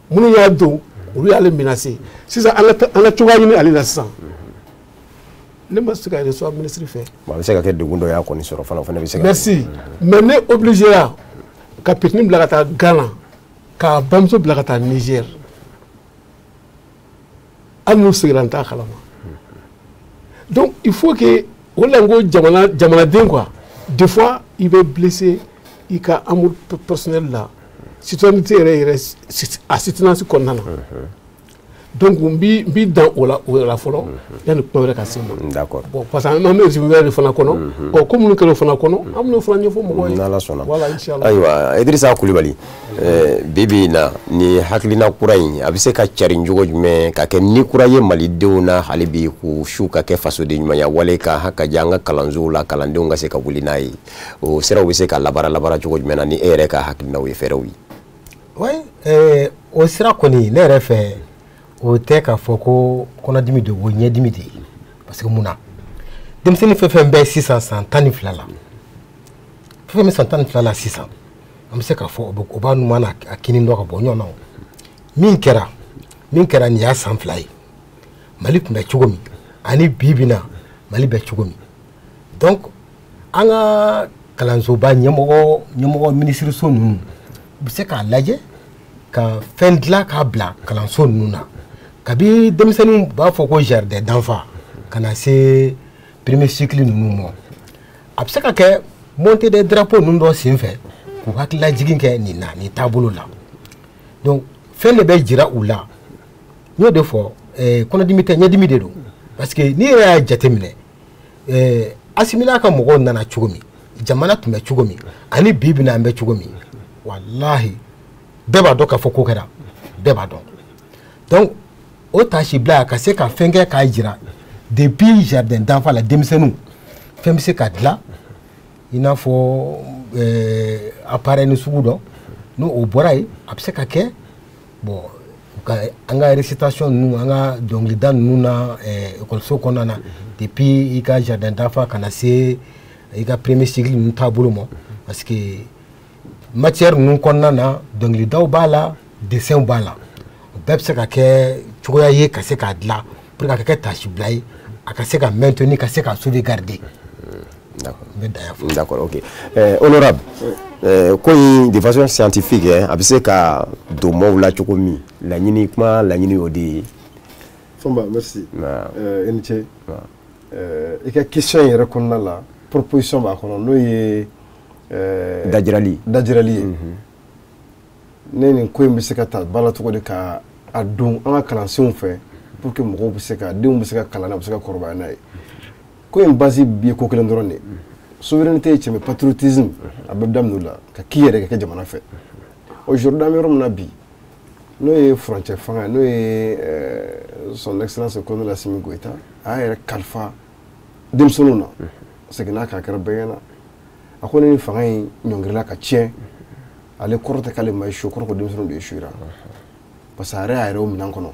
Minnu y'a don, olu y'ale menacer. Sisan an ka cogoya ɲini ale la sisan. Ne ma se ka reçoit ministre fɛ. Bon, a bɛ se ka kɛ degun dɔ y'a kɔni sɔrɔ fana, o fana bɛ se ka. Merci, mais ne obligé ra ka petini bila ka taa Ghana, k'a bamuso bila ka taa Niger. Hali n'u seginna, n t'a kalama. Donc il faut que o la n ko jamanaden quoi, des fois i bɛ blessé i ka amour personnel la, citoyenneté yɛrɛ a soutenance kɔnɔna na. Donc n b'i dan o la fɔlɔ yanni kuma wɛrɛ ka se ma. D'accord. Bon, parce que an bɛ régime wɛrɛ de fana kɔnɔ. Ɔ, ko minnu kɛra o fana kɔnɔ, an bɛn'o fana ɲɛfɔ mɔgɔw ye. N'Ala sɔnna. Voilà, inchallah. Ayiwa, Idrissa Kulibali, bi bi in na ni hakilina kura in, a bɛ se ka carin cogo jumɛn ka kɛ ni kura ye malidenw na hali bi, k'u su ka kɛ fasoden ɲumanya wale ka haka ja an ka kalansow la, kalandenw ka se ka wuli n'a ye? O siraw bɛ se ka labaara cogo jumɛn na ni e yɛrɛ ka hakilinaw ye, fɛɛrɛw ye? Oui, o sira kɔni ne yɛrɛ fɛ, o tɛ k'a fɔ ko kɔnɔdimi de, o ye ɲɛdimi de ye. Parce que mun na, denmisɛnnin fɛn fɛn bɛ sisan san 12 la, fɛn fɛn bɛ san 12 la sisan, an bɛ se k'a fɔ o b'a numan n'a a kini dɔn ka bɔ ɲɔgɔn na. O min kɛra nin y'a san 2 ye, Mali tun bɛ cogo min ani bi bi na Mali bɛ cogo min. Donc an ka kalansoba ɲɛmɔgɔ minisiriso ninnu u bɛ se k'a lajɛ ka fɛn dilan k'a bila kalanso ninnu na. Kabi denmisɛnninw b'a fɔ ko jardin d'enfants ka na se premier cycle ninnu ma, a bɛ se ka kɛ montée des drapeaux ninnu dɔ senfɛ k'u hakililajigin kɛ nin na, nin taabolo la. Donc fɛn de bɛ jira u la. N y'o de fɔ, kɔnɔdimi tɛ, ɲɛdimi de don. Parce que n'i yɛrɛ y'a jateminɛ, Assimi n'a ka mɔgɔw nana cogo min, jamana tun bɛ cogo min ani bi bi na an bɛ cogo min, walahi bɛɛ b'a dɔn k'a fɔ ko kɛra, bɛɛ b'a dɔn. Donc o tasi bila ka se ka fɛn kɛ k'a jira depuis jardin d'enfants la, denmisɛnninw fɛn bɛ se ka dilan i n'a fɔ appareil ni sugu dɔ, n'o o bɔra yen, a bɛ se ka kɛ bon ka an ka récitation ninnu, an ka dɔnkilida ninnu na ekɔliso kɔnɔna na, depuis i ka jardin d'enfants ka na se i ka premier cycle ninnu taabolo ma. Parce que matière ninnu kɔnɔna na, dɔnkilidaw b'a la, dessin b'a la, o bɛɛ bɛ se ka kɛ cogoya ye ka se k'a dilan pour que a ka kɛ tasibila ye, a ka se ka maintenir, ka se ka sauvegarder. D'accord. D'accord, ok. Honorable, ko in de façon scientifique, a bɛ se ka don maaw la cogo min, laɲini kuma laɲini o de ye. Fɔnba, merci. I ni ce. I ka question yɛrɛ kɔnɔna la, proposition b'a kɔnɔ, n'o ye dajirali ye. Ne nin ko in bɛ se ka ta ba la cogo di ka a don an ka kalansenw fɛ pour que mɔgɔw bɛ se ka, denw bɛ se ka kalan n'a, bɛ se ka kɔrɔbaya n'a ye? Ko in base ye ko kelen dɔrɔn de ye: souveraineté ye cɛ, patriotisme a bɛɛ bɛ daminɛ o la, ka k'i yɛrɛ ka kɛ jamana fɛ. Aujourd'hui, an bɛ yɔrɔ min na bi, n'o ye furancɛ fanga ye, n'o ye son excellence colonel Assimi Goïta, a y'a yɛrɛ kalifa denmisɛnninw na, seginna k'a kɛra bɛɛ ɲɛna. A ko ni fanga in ɲɔngirila ka tiɲɛ, ale kɔrɔ tɛ k'ale ma échoué, kɔrɔ ko denmisɛnninw de échoué, parce que a yɛrɛ y'a yɛrɛ o minɛn kɔnɔ.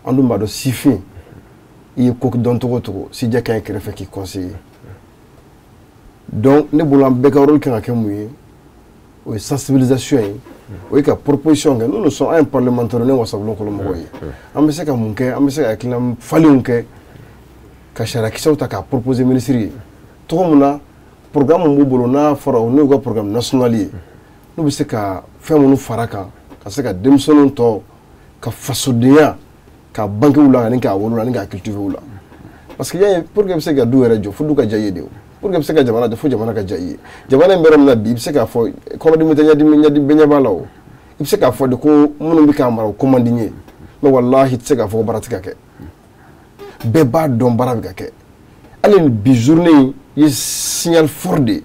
An dun b'a dɔn, sifin, i ye ko dɔn cogo o cogo, sijɛ ka ɲi kɛrɛfɛ k'i conseiller. Donc ne bolo, an bɛɛ ka rôle kan ka kɛ mun ye? O ye sensibilisation ye, o ye ka proposition kɛ. Nous, nous sommes, an ye parlementaire ne wasabulon kɔnɔ mɔgɔw ye, an bɛ se ka mun kɛ? An bɛ se ka hakilina falenw kɛ, ka sariyakisɛw ta k'a proposer ministre ye cogo min na, programme min b'u bolo, n'a fɔra n'o y'u ka programme national ye, n'u bɛ se ka fɛn minnu fara kan ka se ka denmisɛnninw tɔ ka fasodenya ka bange u la, ani k'a wolo ani k'a cultiver u la. Parce que y'a ye, pour que i bɛ se ka du yɛrɛ jɔ, fo du ka diya i ye de. O pour que i bɛ se ka jamana jɔ, fo jamana ka diya i ye. Jamana in bɛ yɔrɔ min na bi, i bɛ se k'a fɔ kɔnɔdimi tɛ, ɲɛdimi ɲɛdimi bɛɛ ɲɛ b'a la. O i bɛ se k'a fɔ de ko minnu bɛ k'a mara, o ko man di n ye, mais walahi, i tɛ se k'a fɔ ko baara tɛ ka kɛ. Bɛɛ b'a dɔn baara bɛ ka kɛ. Hali ni bi journée in ye signal fort de ye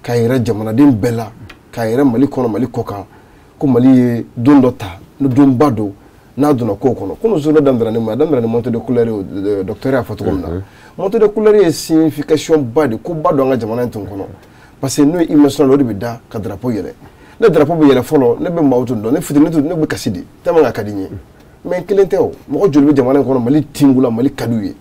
k'a yɛrɛ jamanaden bɛɛ la, k'a yɛrɛ Mali kɔnɔ, Mali kɔ kan, ko Mali ye don dɔ ta, ni donba don n'a donna kow kɔnɔ. Komi journée daminɛna ni mun ye? A daminɛna ni montée de couleur ye. Docteur y'a fɔ cogo min na, montée de couleur ye signification ba de, ko ba don an ka jamana in tun kɔnɔ, parce que n'o ye hymne national, o de bɛ da ka drapeau yɛlɛ. Ne drapeau bɛ yɛlɛ fɔlɔ, ne bɛ maaw tun dɔn, ne fitinin tun ne bɛ kasi de tellement a ka di n ye. Mais kelen tɛ, o mɔgɔ joli bɛ jamana in kɔnɔ, Mali tingu la, Mali ka d'u ye.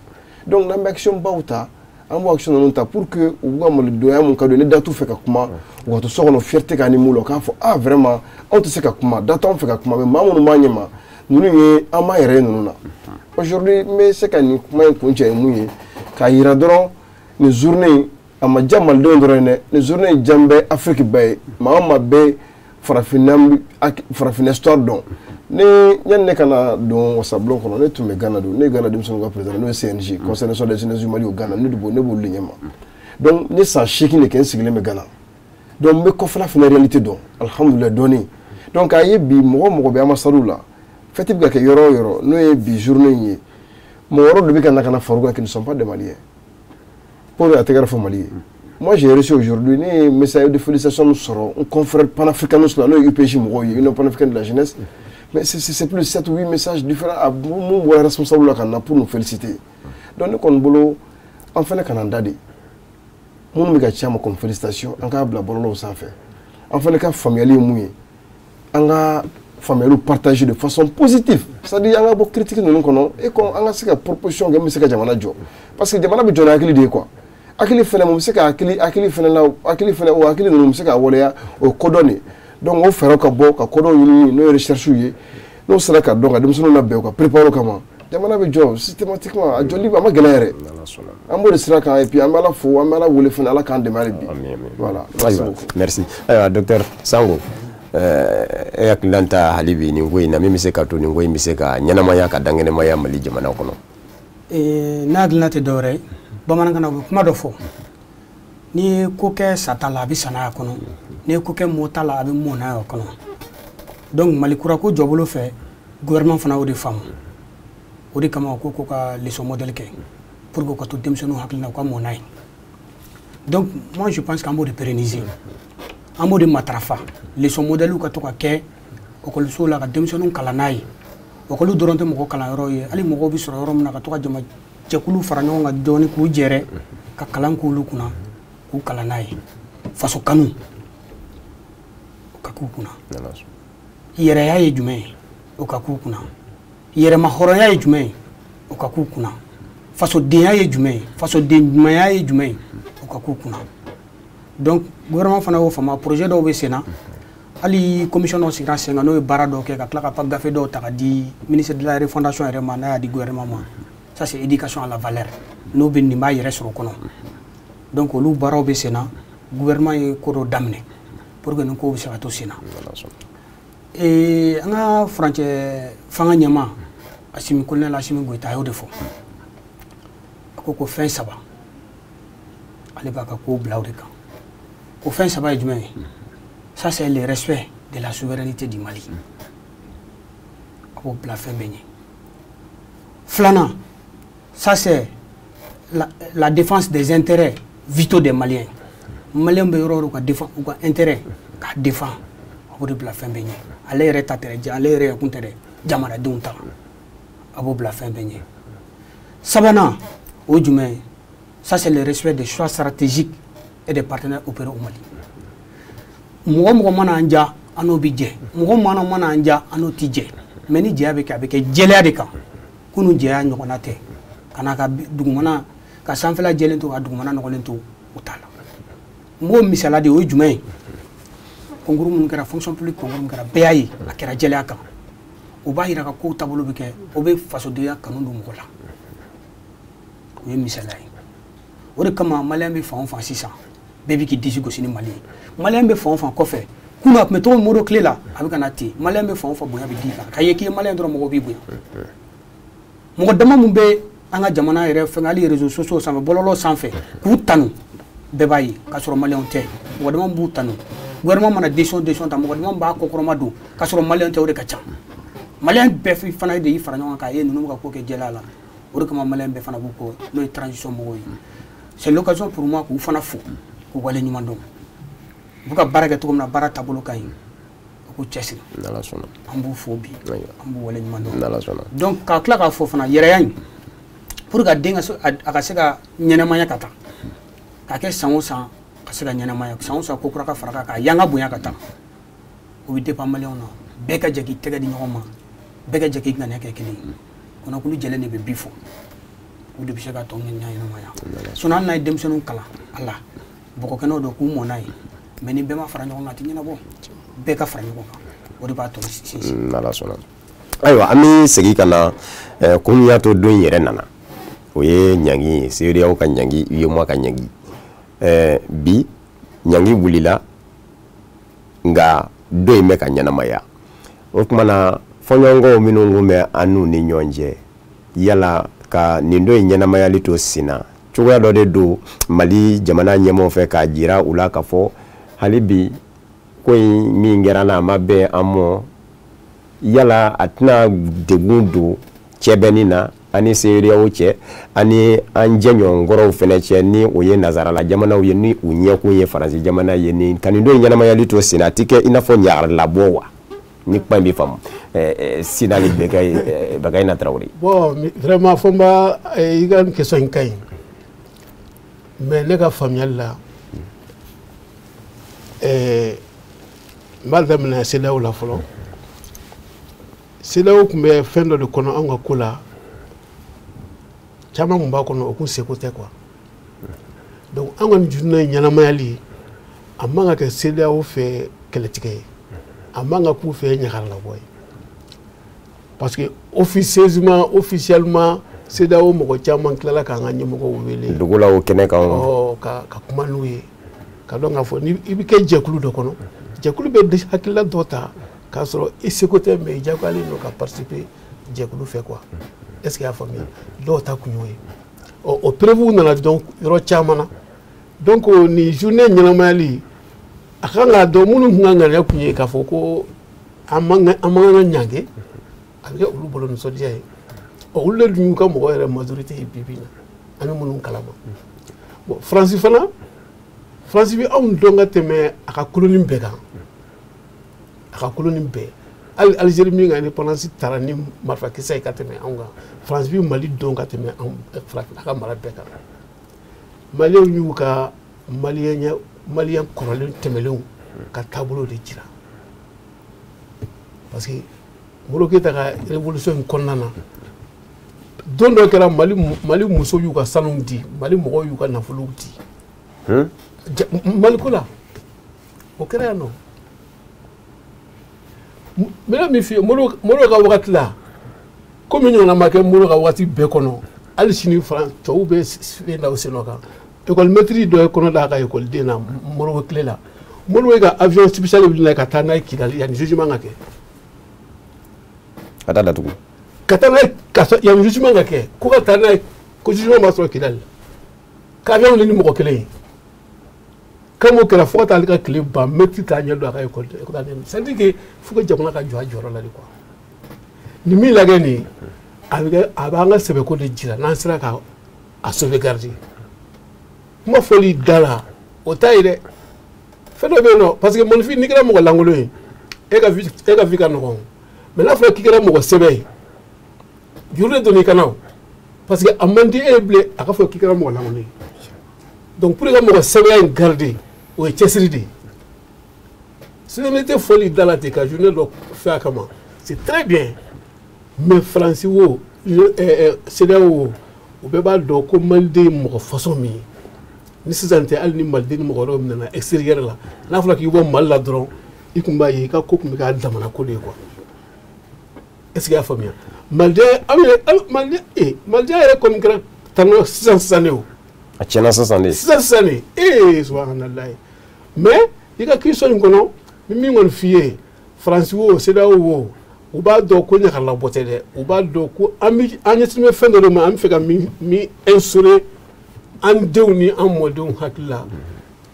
Donc n'an bɛ action baw ta, an b'o action ninnu ta pour que u ka malidonya mun ka d'u ye, ni da t'u fɛ ka kuma, u ka to so kɔnɔ, fierté ka animer u la, u k'a fɔ: ah vraiment, anw tɛ se ka kuma, da t'anw fɛ ka kuma, mais maa minnu b'an ɲɛ ma, ninnu ye, an b'an yɛrɛ ye ninnu na. Aujourd'hui, n bɛ se ka nin kuma in kuncɛ ye mun ye? K'a yira dɔrɔn, nin journée in a ma diya malidenw dɔrɔn ye dɛ, nin journée in diya bɛ Afrique bɛɛ ye. Maa o maa bɛ farafinna, farafinna histoire dɔn, ne yanni ne ka na don wasabulon kɔnɔ, ne tun bɛ Ghana don, ne ye Ghana denmisɛnninw ka président, n'o ye CNJ, Conseil national des jeunes du Mali au Ghana, ne de b'o, ne b'olu de ɲɛma. Donc ne san 8 de kɛ n sigilen bɛ Ghana, donc n bɛ kɔfɛla fana réalité dɔn, alhamdulilayi, dɔɔni. Donc a ye bi, mɔgɔ o mɔgɔ bɛ ambassade la, fête bɛ ka kɛ yɔrɔ o yɔrɔ, n'o ye bi journée in ye, mɔgɔ wɛrɛw de bɛ ka na ka na far'u kan qui ne sont pas des Maliens pour a tɛgɛrɛ fɔ Mali ye. Moi, j'ai reçu aujourd'hui ne ye message de félicitations sɔrɔ n confrère panafricaniste la, n'o ye UPJ mɔgɔw ye, Union panafricaine de la jeunesse, mais c'est plus de 7 ou 8 messages différents à mun bɔra responsable la ka na pour nous féliciter. Donc ne kɔni bolo, an fana kana da de minnu bɛ ka ci an ma comme félicitation, an k'a bila bɔlɔlɔw sanfɛ. An fana ka faamuyali ye mun ye? An ka faamuyaliw partager de façon positive, c'est-à-dire an ka bɔ critique ninnu kɔnɔ et qu'on an ka se ka proposition kɛ min bɛ se ka jamana jɔ, parce que jamana bɛ jɔ ni hakili de ye quoi. Hakili fɛnɛ, mun bɛ se ka hakili fɛnɛ la, hakili fɛnɛ, o hakili ninnu bɛ se ka waleya, o ye kodɔn de. Donc o fɛɛrɛw ka bɔ ka kodɔn ɲini, n'o ye recherche ye, n'o sera ka dɔn ka denmisɛnninw labɛn u ka préparer o kama, jamana bɛ jɔ systématiquement. A jɔli a ma gɛlɛn yɛrɛ, an b'o de sira kan. Et puis an bɛ Ala fo, an bɛ Ala wele fana, Ala k'an dɛmɛ hali bi. Voilà. Ayiwa, merci. Ayiwa, docteur Sango, e hakilina ta hali bi nin ko in na, min bɛ se ka to nin ko in bɛ se ka ɲɛnamaya ka dankɛnɛmaya Mali jamana kɔnɔ? Ne hakilina tɛ dɔwɛrɛ ye. Bamanankan na, u bɛ kuma dɔ fɔ: n'i ye ko kɛ sata la, a bɛ san'a kɔnɔ; n'i ye ko kɛ mɔta la, a bɛ mɔnna a kɔnɔ. Donc Mali kura ko jɔbolo fɛ, gouvernement fana y'o de faamu. O de kama u ko ka leçon modèle kɛ pour que u ka to denmisɛnninw hakili la, u ka mɔ n'a ye. Donc moi, je pense qu'an b'o de pérenniser, an b'o de matarafa. Leçon modèle ka to ka kɛ ekɔlisow la ka denmisɛnninw kalan n'a ye. Ekɔli dɔrɔn tɛ mɔgɔ kalanyɔrɔ ye, hali mɔgɔw bɛ sɔrɔ yɔrɔ min na, ka to ka jama jɛkulu fara ɲɔgɔn kan dɔɔni, k'u jɛrɛ ka kalan k'olu kunna, k'u kalan n'a ye. Faso kanu, o ka k'u kunna. Yɛrɛya ye jumɛn ye, o ka k'u kunna. Yɛrɛma hɔrɔnya ye jumɛn ye, o ka k'u kunna. Fasodenya ye jumɛn ye, fasoden ɲumanya ye jumɛn ye, o ka k'u kunna. Donc gouvernement fana y'o faamu. Projet dɔw bɛ sen na, hali commission dɔ sigira sen kan, n'o ye baara dɔw kɛ ka tila ka gafe dɔw ta ka di ministre de la refondation yɛrɛ ma, n'a y'a di gouvernement ma. Ça, c'est éducation à la valeur, n'o bɛ nin b'a yɛrɛ sɔrɔ o kɔnɔ. Donc olu baaraw bɛ sen na. Gouvernement ye ko dɔ daminɛ pour que nin kow bɛ se ka to sen na. An ka furancɛ fanga ɲɛmaa Asimi, colonel Asimi Goïta, a y'o de fɔ. Ko fɛn saba ale b'a ka ko bila o de kan. O fɛn saba ye jumɛn ye? Ça, c'est le respect de la souveraineté du Mali. A b'o bila fɛn bɛɛ ɲɛ. Filanan, ça c'est la défense des intérêts vitaux des Maliens. Maliens bɛ yɔrɔ o yɔrɔ, ka défend u ka intérêt, k'a défend, a b'o de bila fɛn bɛɛ ɲɛ. Ale yɛrɛ ta tɛ dɛ, ale yɛrɛ kun tɛ dɛ, jamanadenw ta, a b'o bila fɛn bɛɛ ɲɛ. Sabanan, o ye jumɛn ye? Ça, c'est le respect des choix stratégiques et des partenaires opérés au Mali. Mɔgɔ mɔgɔ mana an ja, an n'o bi jɛ. Mɔgɔ mana an ja, an n'o ti jɛ. Mais ni jɛya bɛ kɛ, a bɛ kɛ jɛlenya de kan. Kunun jɛya ɲɔgɔnna tɛ ka n'a ka dugumana ka sanfɛla jɛlen to, ka dugumana nɔgɔlen to, o t'a la. N b'o misaliya de, o ye jumɛn ye? Concours minnu kɛra, fonction publique concours min kɛra, bɛɛ y'a ye a kɛra jɛlenya kan. O b'a yira ka kow taabolo bɛ kɛ, o bɛ fasodenya kanu don mɔgɔ la. O ye misaliya ye. O de kama Malien bɛ fan o fan sisan, bɛɛ bɛ k'i disi gosi ni Mali ye. Malien bɛ fan o fan kɔfɛ, kunun a tun bɛ cogo min Modibo tile la, a bɛ ka na ten. Malien bɛ fan o fan, bonya bɛ d'i kan. Ka ye k'i ye Malien dɔrɔn, mɔgɔw b'i bonya. Mɔgɔ dama mun bɛ an ka jamana yɛrɛ fɛn, hali réseaux sociaux sanfɛ, bɔlɔlɔ sanfɛ, k'u tanu, bɛɛ b'a ye k'a sɔrɔ Malienw tɛ. Mɔgɔ dama b'u tanu. Gouvernement mana décision ta, mɔgɔ dama b'a kɔkɔrɔma don k'a sɔrɔ Malien tɛ, o de ka ca. Malien bɛɛ fana de y'i fara ɲɔgɔn kan k'a ye ninnu bɛ ka ko kɛ jɛlenya la. O de kama Malien bɛɛ fana b'u kɔ, n'o ye transition mɔgɔw ye. C'est l'occasion pour moi k'u fana fo, k'u waleɲuman dɔn. U bɛ ka baara kɛ cogo min na, baara taabolo ka ɲi, u k'u cɛsiri. N'Ala sɔnna. An b'u fo bi, an b'u waleɲuman dɔn. N'Ala sɔnna. Donc ka tila k'a fɔ fana, yɛrɛya in, pour que den ka se a ka se ka ɲɛnɛmaya ka taa, k'a kɛ san o san ka se ka ɲɛnɛmaya, san o san ko kura ka fara kan, k'a yanga bonya ka taa, o bɛ dépend Malienw na. Bɛɛ ka jɛ k'i tɛgɛ di ɲɔgɔn ma, bɛɛ ka jɛ k'i ŋaniya kɛ kelen ye. Kɔnɔkulu jɛlen de bɛ bi fɔ, o de bɛ se ka tɔ ɲɛnamaya. Sinon hali n'a ye denmisɛnninw kalan a la, bɔgɔkɛnɛw don k'u mɔ n'a ye, mais ni bɛɛ ma fara ɲɔgɔn kan, a tɛ ɲɛnabɔ. Bɛɛ ka fara ɲɔgɔn kan, o de b'a tɔ sinsin. N'Ala sɔnna. Ayiwa, an bɛ segin ka na kun min y'a to don in yɛrɛ nana, o ye ɲangi ye, CEDEAO ka ɲangi, UEMOA ka ɲangi. Bi ɲangi wulila, nka don in bɛ ka ɲɛnamaya. O tuma na, fɔɲɔgɔnkɔw minnu kun bɛ an n'u ni ɲɔgɔn cɛ, yala ka nin don in ɲɛnamayali to sen na, cogoya dɔ de don Mali jamana ɲɛmɔgɔw fɛ k'a jira u la k'a fɔ hali bi ko in min kɛra n'a ma bɛn an mɔ, yala a tɛna degun don cɛbɛnni na ani CEDEAO cɛ, ani an jɛɲɔgɔnkɔrɔw fɛnɛ cɛ, ni o ye nazarala jamanaw ye, ni u ɲɛkun ye Faransi jamana ye? Ni ka nin don in ɲɛnamayali to sen na, a ti kɛ i n'a fɔ ɲagalabɔ wa? Ni kuma in bɛ faamu, Sinali Bɛkayina Tarawele. Bon, vraiment, Fɔnba, i ka nin question in ka ɲi, mais ne ka faamuyali la, n b'a daminɛ CEDEAO la fɔlɔ. CEDEAO tun bɛ fɛn dɔ de kɔnɔ anw ka ko la, caman tun b'a kɔnɔ, o kun seko tɛ quoi. Donc an ka nin journée ɲɛnamayali, a man ka kɛ CEDEAO fɛ kɛlɛtigɛ ye, a man ka k'u fɛ ɲagalabɔ ye, parce que officieusement, officiellement, CEDEAO mɔgɔ caman tilala k'an ka ɲɛmɔgɔw wele dugu la, o kɛnɛ kan. Ka kuma n'u ye, ka dɔn k'a fɔ ni i bɛ kɛ jɛkulu dɔ kɔnɔ, jɛkulu bɛ hakilila dɔ ta k'a sɔrɔ i seko tɛ, mais i diyagoyalen don ka participer jɛkulu fɛ quoi. Est ce que i y'a faamuya? Dɔw ta kun y'o ye. Ɔ, o preuve nana dɔn yɔrɔ caman na. Donc nin journée ɲɛnamayali, a kan k'a dɔn minnu kun ka ŋaniya kun ye k'a fɔ ko an man kan ka ɲange, a bɛ kɛ olu bolo nisɔndiya ye. Ɔ, olu de dun y'u ka mɔgɔ yɛrɛ majorité ye bi bi in na, an bɛ minnu kalama. Bon, Faransi fana, Faransi bɛ anw dɔn ka tɛmɛ a ka colonie bɛɛ kan, a ka colonie bɛɛ. Hali Algérie min ka indépendance taara ni marifakisɛ ye ka tɛmɛ anw kan, Faransi bɛ Mali dɔn ka tɛmɛ anw farafinna ka mara bɛɛ kan. Malienw y'u ka Malien Malien kɔrɔlen tɛmɛlenw ka taabolo de jira, parce que Modibo Keyita ka révolution in kɔnɔna na, don dɔ kɛra, Mali musow y'u ka sanu di, Mali mɔgɔw y'u ka nafolow di Maliko la. O kɛra yan nɔ. N bɛna min f'i ye, Modibo ka wagati la, komi ɲɔgɔnna ma kɛ Modibo ka wagati bɛɛ kɔnɔ, hali sini tubabuw bɛ fɛn da u sen nɔ kan. École maître dɔ ye kɔnɔ da a ka école na Modibo tile la. Modibo ye ka avion spécial wuli n'a ye ka taa n'a ye Kidali yanni jugement ka kɛ. Ka taa datugu. Ka taa n'a ye, ka sɔrɔ yanni jugement ka kɛ, ko ka taa n'a ye Constitution ma sɔrɔ Kidali k'avion wuli ni mɔgɔ kelen ye kan m'o kɛra fo ka taa ale ka tile ban mɛtiri t'a ɲɛ don a ka école c'est à dire que fo que jamana ka jɔ a jɔyɔrɔ la de quoi. Nin min lajɛ nin ye a bɛ kɛ a b'an ka sɛbɛko de jira n'an sera ka a sauvegarder. Kuma fɔli da la o t'a ye dɛ. Fɛn dɔ bɛ yen nɔ parce que mɔnifin n'i kɛra mɔgɔ lankolon ye e ka vie ka nɔgɔn mais n'a fɔra k'i kɛra mɔgɔ sɛbɛ ye juru de donna i kan na o parce que a man di e ye bilen a ka fɔ k'i kɛra mɔgɔ lankolon ye. Donc pour que ka mɔgɔ sɛbɛya in garder o ye cɛsiri de ye. Souveraineté fɔli da la ten ka journée dɔ fɛ a kama c'est très bien mais Faransi wo CEDEAO wo u bɛɛ b'a dɔn ko maliden ye mɔgɔ façon min ye ni sisan tɛ hali ni maliden ni mɔgɔ wɛrɛw nana extérieur la n'a fɔra k'i bɔ Mali la dɔrɔn i tun b'a ye i ka ko tun bɛ k'a damana ko de ye quoi. Est ce que i y'a faamuya maliden maliden yɛrɛ kɔni kɛra tanu sisan sisan de o. A tiɲɛna sisan de. Sisan sisan de subahanallahi mais i ka question in kɔnɔ ni min kɔni f'i ye Faransi wo CEDEAO wo u b'a dɔn ko ɲagalabɔ tɛ dɛ u b'a dɔn ko an ɲɛsinnen bɛ fɛn dɔ de ma an bɛ fɛ ka min instaurer an denw ni an mɔdenw hakili la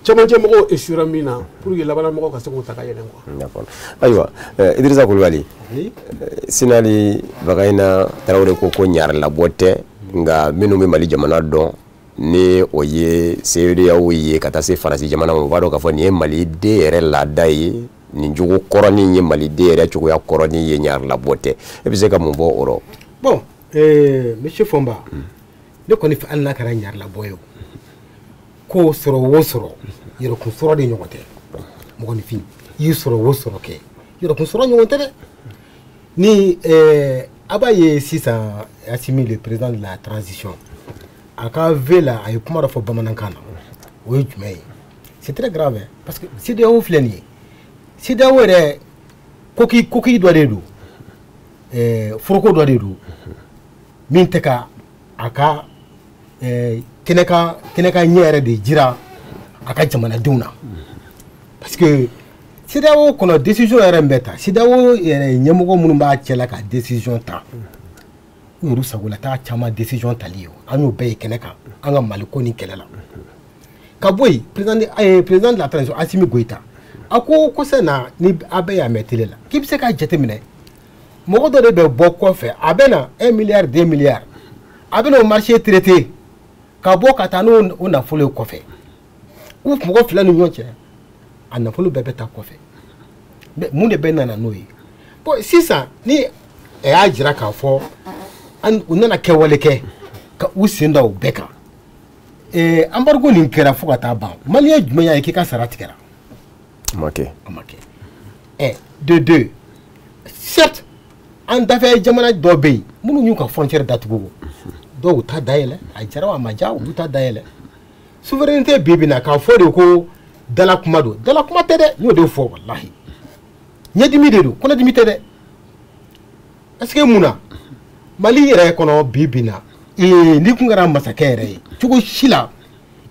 cɛmancɛ mɔgɔw échouera min na pour que labanamɔgɔw ka se k'o ta ka yɛlɛn quoi. D'accord ayiwa Idrissa Kulibali Sinali Bagayina Tarawele ko ɲarilabɔ tɛ nka minnu bɛ Mali jamana dɔn ni o ye CEDEAO ye ka taa se Faransi jamana ma u b'a dɔn k'a fɔ nin ye maliden yɛrɛ laada ye nin jogo kɔrɔnin ye maliden yɛrɛ cogoya kɔrɔnin ye ɲarilabɔ tɛ e bɛ se ka mun bɔ o rɔ. Bon monsieur Fɔnba ne kɔni fɛ hali n'a kɛra ɲarilabɔ ye o ko sɔrɔ o sɔrɔ yɛrɛkun sɔrɔ de ɲɔgɔn tɛ mɔgɔninfin i ye sɔrɔ o sɔrɔ kɛ yɛrɛkun sɔrɔ ɲɔgɔn tɛ dɛ ni a b'a ye sisan Assimi le président de la transition a ka V la a ye kuma dɔ fɔ bamanankan na o ye jumɛn ye c'est très grave parce que CEDEAO filɛ nin ye CEDEAO yɛrɛ coquille dɔ de don foroko dɔ de don min tɛ ka a ka kɛnɛ kan ɲɛ yɛrɛ de jira a ka jamanadenw na parce que CEDEAO kɔnɔ décision yɛrɛ min bɛ ta CEDEAO yɛrɛ ɲɛmɔgɔ minnu b'a cɛ la ka décision ta u yɛrɛ sagola t'a caman décision tali ye an y'o bɛɛ ye kɛnɛ kan an ka Mali ko ni kɛlɛ la ka bɔ yen président de la transition Assimi Goïta a ko kɔsɛ na ni a bɛɛ y'a mɛn télé la k'i bɛ se k'a jateminɛ mɔgɔ dɔ de bɛ bɔ kɔfɛ a bɛ na 1 milliard 2 milliards a bɛ na o marché traité ka bɔ ka taa n'o o nafolo ye kɔfɛ u mɔgɔ fila ni ɲɔgɔn cɛ a nafolo bɛɛ bɛ taa kɔfɛ mais mun de bɛ nana n'o ye bon sisan ni a y'a jira k'a fɔ u nana kɛwale kɛ ka u sen da o bɛɛ kan embargo nin kɛra fo ka taa ban maliyɛn jumɛn y'a ye k'i ka sara tigɛra a ma kɛ a ma kɛ de deux certes an dafɛ jamana dɔ bɛ yen minnu y'u ka frontière datugu dɔw ta dayɛlɛ a jara a ma ja olu ta dayɛlɛ souveraineté bi bi na k'a fɔ de ko dala kuma don dala kuma tɛ dɛ n y'o de fɔ walahi ɲɛdimi de don kɔnɔdimi tɛ dɛ est ce que mun na Mali yɛrɛ kɔnɔ bi bi na n'i kun kɛra masakɛ yɛrɛ ye cogo si la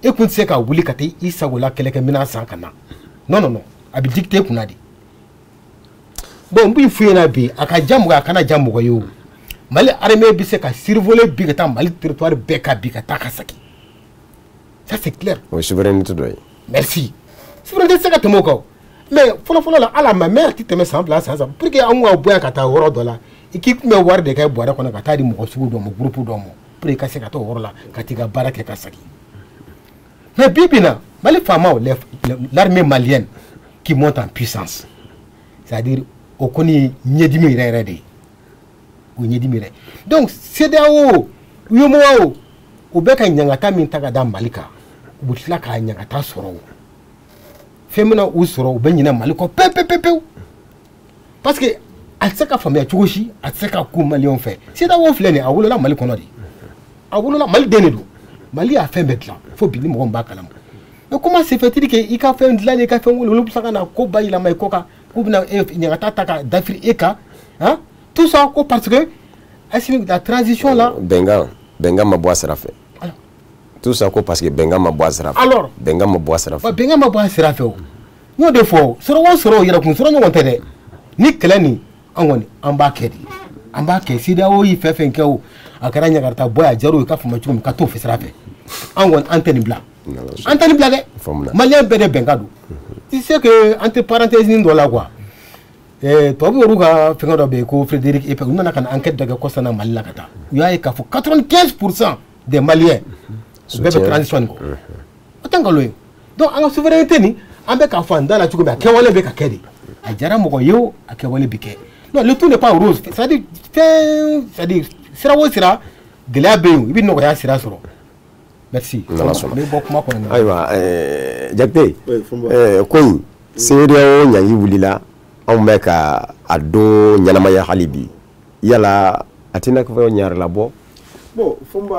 e kun tɛ se ka wuli ka taa i sagola kɛlɛkɛminɛn san ka na non non non a bɛ dicter kunna de bon n b'i f'u ɲɛna bi a ka ja mɔgɔ a kana ja mɔgɔ ye o Mali armée bɛ se ka survoler bi ka taa Mali territoire bɛɛ kan bi ka taa ka segin ça c'est clair. O ye souveraineté dɔ ye. Merci souveraineté tɛ se ka tɛmɛ o kan o mais fɔlɔ-fɔlɔ la hali a ma mɛn a tɛ tɛmɛ san 2 san 3 pour que an ka bɔ yan ka taa yɔrɔ dɔ la i k'i kun bɛ wari de kɛ bɔrɛ kɔnɔ ka taa di mɔgɔ sugu dɔ ma groupe dɔ ma pour que i ka se ka taa o yɔrɔ la ka t'i ka baara kɛ ka segin mais bi bi in na Mali faamaw l'armée malienne qui monte en puissance c'est-à-dire o kɔni ye ɲɛdimi yɛrɛ yɛrɛ de ye o ɲɛdimi yɛrɛ donc CEDEAO UEMOA o u bɛ ka ɲangata min ta ka da Mali kan u bɛ tila k'a ɲangata sɔrɔ o fɛn bɛna u sɔrɔ u bɛ ɲinɛ Mali kɔ pewu pewu pewu parce que a tɛ se ka faamuya cogo si a tɛ se ka kun maliyɛnw fɛ CEDEAO filɛ nin ye a wolola Mali kɔnɔ de a wolola Mali den de don Mali y'a fɛn bɛɛ dilan fo bi ni mɔgɔ min b'a kalama mais comment se fait-il que i ka fɛn dilan i ka fɛn wolo olu bɛ se ka na ko bayɛlɛma i kɔ kan k'u bɛna ɲangata ta ka dafiri e kan hein tout ça ko parce que Assimi la transition là bɛnkan ma bɔ a sira fɛ tout ça ko parce que bɛnkan ma bɔ a sira fɛ alors bɛnkan ma bɔ a sira fɛ bɛnkan ma bɔ a sira fɛ o n y'o de fɔ sɔrɔ o sɔrɔ yɛrɛkun sɔrɔ ɲɔgɔn tɛ dɛ ni kɛlɛ nin an kɔni an b'a kɛ de an b'a kɛ CEDEAO ye fɛn fɛn kɛ o A kɛra ɲagarata bɔ a jar'u ye ka fama cogo min ka t'o fɛ sira fɛ. An kɔni an tɛ nin bila. An tɛ nin bila dɛ. Maliyɛn bɛɛ de bɛnkan don. Tu sais que entre parenthèses nin dɔ la quoi. Tubabu yɛrɛ ka fɛngɛ dɔ bɛ yen ko Frédéric Epec, u nana ka na enquête dɔ kɛ kɔsa Mali la ka taa. U y'a ye k'a fɔ 95% des Maliens u bɛɛ bɛ transition nin kɔ. O tɛ nkalon ye. Donc an ka souveraineté nin an bɛ k'a fɔ an da la cogo min a kɛwale bɛ ka kɛ de. A diyara mɔgɔ ye o a kɛwale bɛ kɛ. Non, le tout n'est pas rose. C'est-à-dire fɛn, c'est-à-dire sira o sira gɛlɛya bɛ yen, i bɛ nɔgɔya sira sɔrɔ. Merci. N'Ala sɔnna. N bɛ bɔ kuma kɔnɔ. Ayiwa, Jakite, ko in CEDEAO ɲangi wulila, anw bɛ ka a don ɲɛnamaya hali bi, yala a tɛna kɛ ɲarela bɔ? Bon, Fɔnba,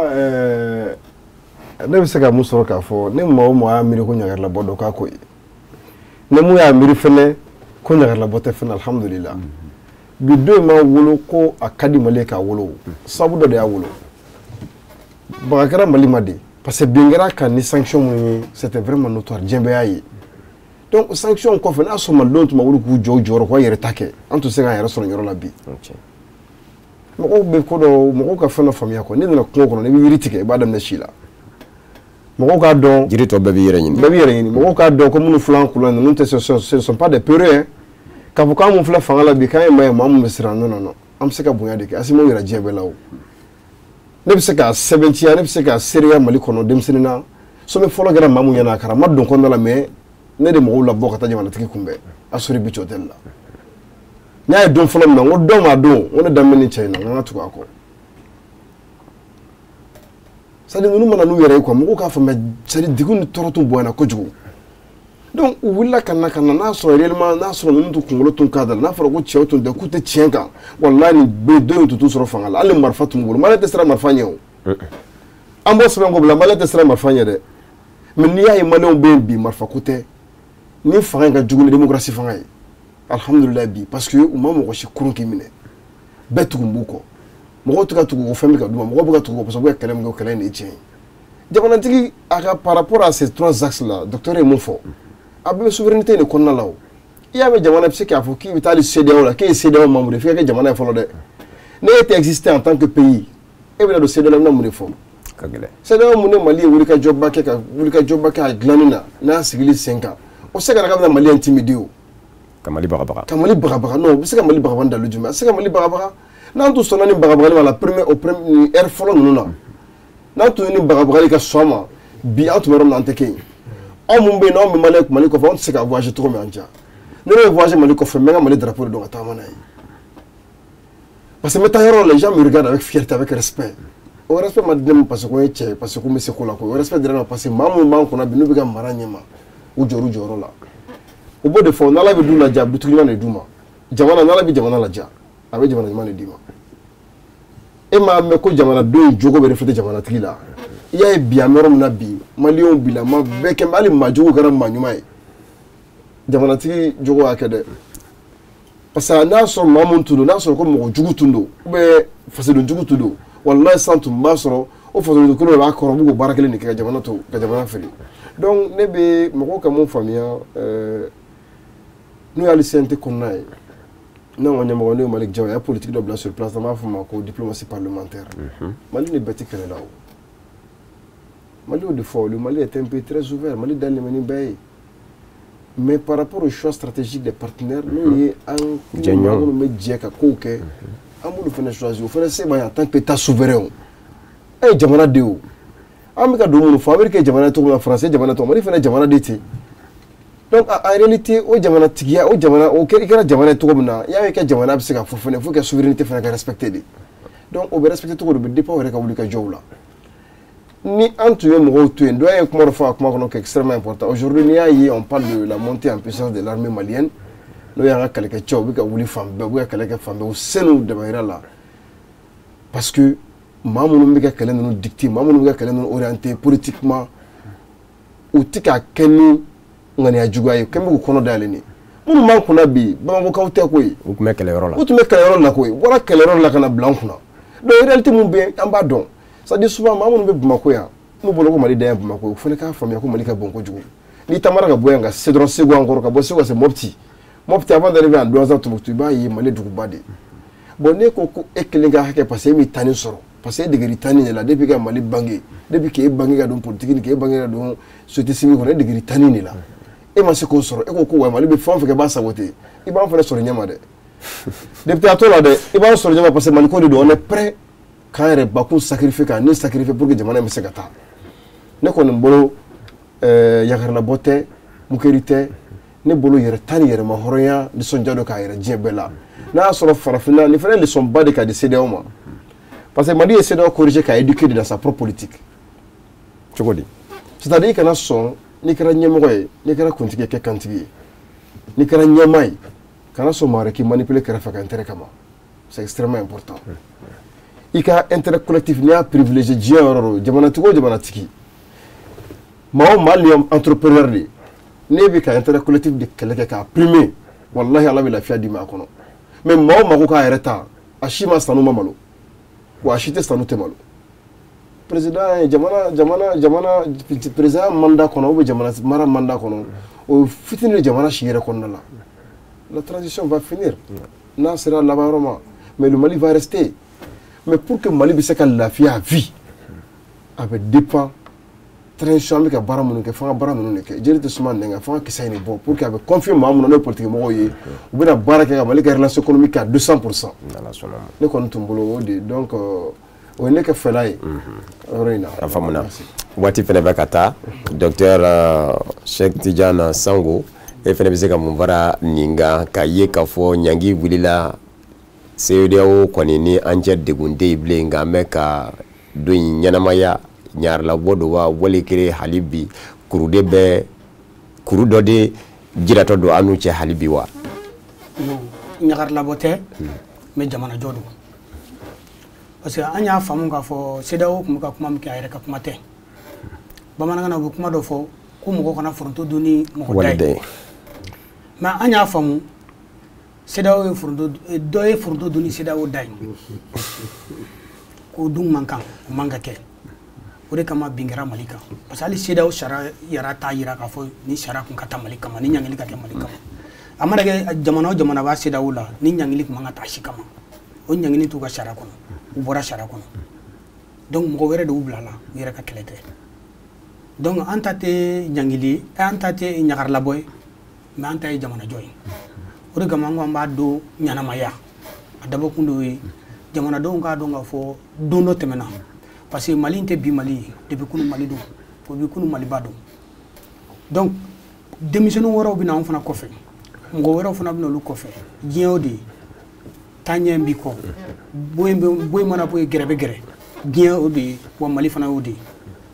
ne bɛ se ka mun sɔrɔ k'a fɔ, ne maa o maa y'a miiri ko ɲagarila bɔ dɔ k'a ko ye, ne mun y'a miiri fɛnɛ ko ɲagarila bɔ tɛ fɛnɛ, alhamdulila. Bi don in ma wolo ko a ka di Mali ye k'a wolo, sababu dɔ de y'a wolo. Baga kɛra Mali ma de, parce que bin kɛra kan ni sanction mun ye, c'était vraiment notoire, diɲɛ bɛɛ y'a ye. Donc sanction kɔfɛ, n'a sɔrɔ malidenw tun ma wuli k'u jɔ u jɔyɔrɔ k'u yɛrɛ ta kɛ, an tun tɛ se k'an yɛrɛ sɔrɔ nin yɔrɔ la bi. Mɔgɔw bɛ ko dɔ, mɔgɔw ka fɛn dɔ faamuya quoi. N'i nana kungo kɔnɔ, n'i bɛ yiri tigɛ, i b'a daminɛ si la. Mɔgɔw k'a dɔn. Jiri tɔ bɛɛ b'i yɛrɛ ɲini. Bɛɛ b'i yɛrɛ ɲini. Mɔgɔw k'a dɔn ko minnu filɛ an kunna ninnu tɛ, ce ne sont pas des peureux hein. K'a fɔ k'an mun filɛ fanga la bi k'an ye maa ye maa mun bɛ siran, non non non, an bɛ se ka bonya de kɛ. Asimi y'o yira diɲɛ bɛɛ la o. Ne bɛ se k'a sɛbɛntiya, ne bɛ se k'a seereya Mali kɔnɔ denmisɛnnin na. Sommet fɔlɔ kɛra maa mun ɲɛna, a kɛra ma don kɔnɔna la, mais ne de mɔgɔw labɔ ka taa jamanatigi kunbɛn Asuri Beach Hotel la. N y'a ye don fɔlɔ min na, n ko dɔn ma don, n ko ne danbɛ nin cɛ in na, n kan ka tugu a kɔ. C'est à dire ninnu mana n'u yɛrɛ ye quoi, mɔgɔw k'a faamuya, c'est à dire degun ni tɔɔrɔ tun bonyana kojugu. Donc u wulila ka na n'a sɔrɔ réellement, n'a sɔrɔ ninnu tun kunkolo tun ka da la, n'a fɔra ko cɛw tun tɛ k'u tɛ tiɲɛ kan, walahi nin bɛɛ don in tun t'u sɔrɔ fanga la. Hali marifa tun b'u bolo, Maliyɛn tɛ siran marifa ɲɛ o. An b'o sɛbɛn ko bila, Maliyɛn tɛ siran marifa ɲɛ dɛ. Mais n'i y'a ye Maliyɛnw bɛ yen bi, marifa ko tɛ. Ni fanga in ka jugu ni démocratie fanga ye, alhamdulilayi bi, parce que u ma mɔgɔ si kurun k'i minɛ, bɛɛ tugun b'u kɔ. Mɔgɔw tɛ ka tugu o fɛn bɛ ka d'u ma, mɔgɔw bɛ ka tugu o parce que u bɛ ka kɛlɛ min kɛ, o kɛlɛ in de ye tiɲɛ ye. Jamanatigi a ka par rapport à ces trois axes là, docteur ye mun fɔ, a bɛɛ bɛ souveraineté de kɔnɔna la o. I y'a mɛn jamana bɛ se k'a fɔ k'i bɛ taa hali CEDEAO la, k'e ye CEDEAO membre ye, f'i ka kɛ jamana ye fɔlɔ dɛ. N'e tɛ exister en tant que pays, e bɛna don CEDEAO la, i bɛna mun de fɔ? Ka gɛlɛn. CEDEAO mun ne Mali ye wulikajɔba kɛ ka wulikajɔba kɛ a dilanni na, n'a sigili sen kan, o se ka na k'a bɛna Mali intimider o. Ka Mali bagabaga. Ka Mali bagabaga, non, o bɛ se ka Mali bagabaga ni dalu jumɛn? A tɛ se ka Mali bagabaga. N'an tun sɔnna ni bagabagali ma la première, au premier ni ère fɔlɔ ninnu na, n'an tun ye ni bagabagali ka sɔn a ma, bi an tun bɛ yɔrɔ min na, an tɛ kɛ yen. Anw mun bɛ yen n'anw bɛ Mali kɔfɛ, anw tɛ se ka voyager cogo min an diya. Ni ne bɛ voyager Mali kɔfɛ, n bɛ n ka Mali drapeau de don ka taama n'a ye. Parce que n bɛ taa yɔrɔ la, les gens me regardent avec fierté, avec respect. O respect ma di ne ma parce que ko n ye cɛ ye, parce que ko n bɛ se ko la koyi. O respect dira ne ma parce que maa minnu b'an kunna bi, n'u bɛ ka mara ɲɛ ma, u jɔr'u jɔyɔrɔ la. U b'o de fɔ, n'Ala bɛ du ladiya, a bɛ dutigi ɲuman de d'u ma. Jamana, n'Ala bɛ jamana ladiya, a bɛ jamana ɲuman de d'i ma. E m'a mɛn ko jamanadenw jogo bɛ refléter jamanatigi la. I y'a ye bi an bɛ yɔrɔ min na bi, Maliyɛnw bilama bɛɛ kɛ, hali maa jugu kɛra maa ɲuman ye. Jamanatigi jogo y'a kɛ dɛ. Parce que n'a sɔrɔ maa mun tun don, n'a sɔrɔ ko mɔgɔ jugu tun don, ou bien fasoden jugu tun don, walahi san tun b'a sɔrɔ o fasoden kelen de b'a kɔrɔ, u b'u k'o baara kelen de kɛ ka jamana to, ka jamana feere. Donc ne bɛ mɔgɔw ka mun faamuya, n'o y'ale CNT kɔnɔna ye, n'anw ka ɲɛmɔgɔ n'o ye Malick Diaw ye, a ye politique dɔ bila sur place, an b'a fɔ o ma ko diplomatie parlementaire. Mali ni bɛɛ tɛ kɛlɛ la o. Mali y'o de fɔ, le Mali est un pays très ouvert, Mali dayɛlɛn bɛ ni bɛɛ ye. Mais par rapport au choix stratégique des partenaires, n'o ye an Jɛɲɔgɔn. minnu bɛ jɛ ka kow kɛ, an b'olu fana choisir, o fana se b'an ye en tant que État souverain o. An ye jamana de ye o. An bɛ ka don minnu fɔ, Amérique ye jamana ye cogo min na, France ye jamana ye cogo min na, Mali fana ye jamana de ten. Donc en réalité, o jamana tigiya, o jamana, o kɛra i kɛra jamana ye cogo min na, i y'a ye i ka jamana bɛ se ka fɔ fɛnɛ, fo ka souveraineté fana ka respecter de. Donc o bɛ respecter cogo di, o bɛ dépend o yɛrɛ ka wuli ka jɔw la. Ni an tun ye mɔgɔw to yen, dɔ ye kuma dɔ fɔ a kuma kɔnɔ qui est extrêmement important. Aujourd'hui, n'i y'a ye, on parle de la montée en puissance de l'armée malienne, n'o y'an ka kɛlɛkɛcɛw, u bɛ ka wuli fan bɛɛ, u bɛ ka kɛlɛ kɛ fan bɛɛ, u se n'u damayira la. Parce que maa minnu bɛ ka kɛlɛ ninnu dicter, maa minnu bɛ ka kɛlɛ ninnu orienter politiquement, u tɛ k'a kɛ ni ŋaniya juguya ye, u kɛn bɛ k'u kɔnɔ dayɛlɛ ni. Minnu b'an kunna bi, Bamakɔkaw tɛ koyi. U tun bɛ kɛlɛyɔrɔ la. U tun bɛ kɛlɛyɔrɔ la koyi, u bɔra kɛlɛyɔrɔ la ka na bila an kunna. Donc réalité mun bɛ yen, an b'a dɔn. C'est-à-dire souvent maa minnu bɛ Bamakɔ yan, n'u bolo ko Mali dan ye Bamakɔ ye, u fana k'a faamuya ko Mali ka bon kojugu. N'i taamara ka bɔ yan ka se dɔrɔn Segu an kɔrɔ, ka bɔ Segu ka se Mopti, Mopti avant d'arriver en Douentza, Tombouctou, i b'a ye Mali duguba de. Bon, n'e ko ko e kelen ka hakɛ parce que e m'i ta nin sɔrɔ, Parce que e degeri tanni de la depuis ka Mali bange, depuis k'e bange ka don politique ni k'e bange ka don société civile kɔnɔ, e degeri tanni de la. E ma se k'o sɔrɔ, e ko ko wa Mali bɛ fɛn o fɛn kɛ, b'a saboter. I b'an fana sɔrɔ ɲɛma dɛ. Député a t'o la dɛ, i b'an sɔrɔ ɲɛma parce que Mali ko de don, on est prêt k'an yɛrɛ bakun sacrifier, k'an ni sacrifier pour que jamana in bɛ se ka taa. Ne kɔni bolo yakarilabɔ tɛ, mukeri tɛ, ne bolo yɛrɛ ta ni yɛrɛma hɔrɔnya nisɔndiya dɔ k'a yɛrɛ diɲɛ bɛɛ la. N'a y'a sɔrɔ farafinna nin fana ye leçon ba de k'a di CEDEAO ma. Parce que Mali ye CEDEAO corrigé k'a éduquer dans sa propre politique. Cogo di? C'est-à-dire i kana sɔn, n'i kɛra ɲɛmɔgɔ ye, n'i kɛra kuntigi ye, kɛ kantigi ye. N'i kɛra ɲɛmaa ye, kana sɔn maa wɛrɛ k'i manipuler kɛrɛfɛ ka intérêt kama. C'est extrêmement important. I ka intérêt collectif, n'i y'a privilégié diɲɛ yɔrɔ o yɔrɔ, jamanatigi o jamanatigi, maa o maa hali ni ye entrepreneur de ye, n'e bɛ ka intérêt collectif de kɛlɛ kɛ k'a primer, walahi Ala bɛ lafiya d'i ma a kɔnɔ. Mais maa o maa ko k'a yɛrɛ ta, a si ma sanu ma malo, wa a si tɛ sanu tɛ malo. Président ye jamana président mandat kɔnɔ ou bien jamana mara mandat kɔnɔ, o ye fitinin de jamana si yɛrɛ kɔnɔna la. La transition va finir n'a sera laban yɔrɔ ma, mais le Mali va rester. Mais pour que Mali bɛ se ka lafiya à vie, a bɛ dépend transition an bɛ ka baara minnu kɛ, f'an ka baara ninnu de kɛ. Jeli tɛ suma nɛn kan, f'an ka kisɛ in de bɔ pour que a bɛ confier maa minnu na, n'o ye politique mɔgɔw ye, u bɛna baara kɛ ka Mali ka relance économique à 200%. N'Ala sɔnna ma. Ne kɔni tun bolo o de, donc o ye ne ka fɛla ye yɔrɔ in na. A faamuna. Waati fɛnɛ bɛ ka taa. Docteur Cheikh Tidiane Sango, e fɛnɛ bɛ se ka mun fara nin kan k'a ye k'a fɔ ɲangi wulila CEDEAO kɔni ni an cɛ degun tɛ yen bilen, nka an bɛ ka don in ɲɛnamaya ɲarilabɔ don wa wali kelen hali bi kuru de bɛ kuru dɔ de jiratɔ don an n'u cɛ hali bi wa? Non, ɲagarilabɔ tɛ, mais jamanajɔ don. Parce que an y'a faamu k'a fɔ CEDEAO tun bɛ ka kuma min kɛ, a yɛrɛ ka kuma tɛ. Bamanankan na, u bɛ kuma dɔ fɔ ko mɔgɔ kana foronto dun ni mɔgɔ da ye. Mais an y'a faamu CEDEAO ye foronto dɔ ye foronto dun ni CEDEAO da ye. K'o dun man kan, o man ka kɛ. O de kama bin kɛra Mali kan. Parce que hali CEDEAO sariya yɛrɛ t'a yira k'a fɔ ni sariya kun ka taa Mali kama, ni ɲangili ka kɛ Mali kama. A mana kɛ jamana o jamana b'a CEDEAO la, ni ɲangili kun man ka taa si kama. O ɲangili t'u ka sariya kɔnɔ, u bɔra sariya kɔnɔ. Donc mɔgɔ wɛrɛ de y'u bila la, u yɛrɛ ka kɛlɛ tɛ. Donc an ta tɛ ɲangili ye, an ta tɛ ɲagarilabɔ ye, mais an ta ye jamanajɔ ye. O de kama an ko an b'a don ɲɛnamaya. A dabɔkun de y'o ye, jamanadenw k'a dɔn k'a fɔ don dɔ tɛmɛna. Parce que Mali tɛ bi Mali ye, depuis kunun Mali don, depuis kunun Maliba don. Donc denmisɛnnin wɛrɛw bɛ na anw fana kɔfɛ, mɔgɔ wɛrɛw fana bɛ na olu kɔfɛ. Diɲɛ y'o de ye, taaɲɛ b'i kɔ, boyi mana bɔ yen, gɛrɛ bɛ gɛrɛ. Diɲɛ y'o de ye, wa Mali fana y'o de ye.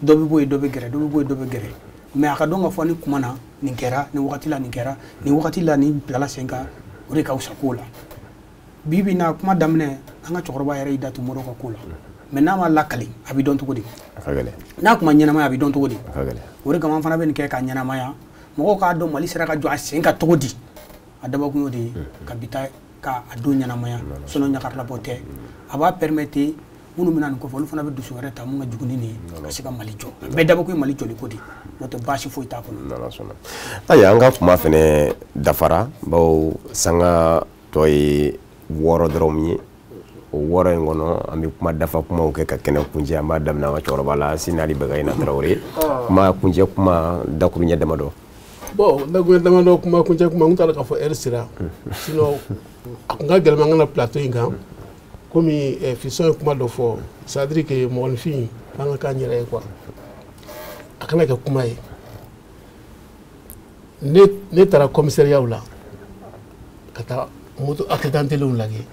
Dɔ bɛ bɔ yen, dɔ bɛ gɛrɛ, dɔ bɛ bɔ yen, dɔ bɛ gɛrɛ. Mais a ka dɔn k'a fɔ ni kuma na nin kɛra, nin wagati la nin kɛra, nin wagati la nin bilala sen kan, o de ka fisa ko la. Bi bi in na, kuma daminɛ, an ka cɛkɔrɔba yɛrɛ y'i da tu Modibo ka ko la. Mais n'a ma lakali, a bɛ dɔn cogo di? N'a kuma ɲɛnamaya, a bɛ dɔn cogo di? O de kama an fana bɛ nin kɛ ka ɲɛnamaya. Mɔgɔw k'a dɔn Mali sera ka jɔ a sen kan cogo di? A dabɔkun y'o de ye, ka bi taa ka a don ɲɛnamaya. Sinon ɲagarilabɔ tɛ. A b'a permettre minnu bɛna nin kɔfɛ, olu fana bɛ dusu wɛrɛ ta mun ka jugu ni nin ye, ka se ka Mali jɔ. A bɛɛ dabɔkun ye Mali jɔli ko de ye, n'o tɛ baasi foyi t'a kɔnɔ. Ayiwa, an ka kuma fɛnɛ dafara, bawo sanga tɔ ye 6 dɔrɔn ye. O 6 in kɔnɔ, an bɛ kuma dafa kumaw kɛ ka kɛnɛ kuncɛ. An b'a daminɛ an ka cɛkɔrɔba la, Sinali Bagayi Tarawele. Kuma kuncɛ kuma dakuruɲɛ damadɔ. Bon, dakuruɲɛ damadɔ, kuma kuncɛ kuma, n t'a dɔn k'a fɔ heure sera. Sinon a kun ka gɛlɛn an ka na plateau in kan. Komi Fiston ye kuma dɔ fɔ, c'est à dire que mɔgɔninfin f'an ka k'an yɛrɛ ye quoi. A kana kɛ kuma ye. Ne taara commissariat la ka taa moto accidentelenw lajɛ.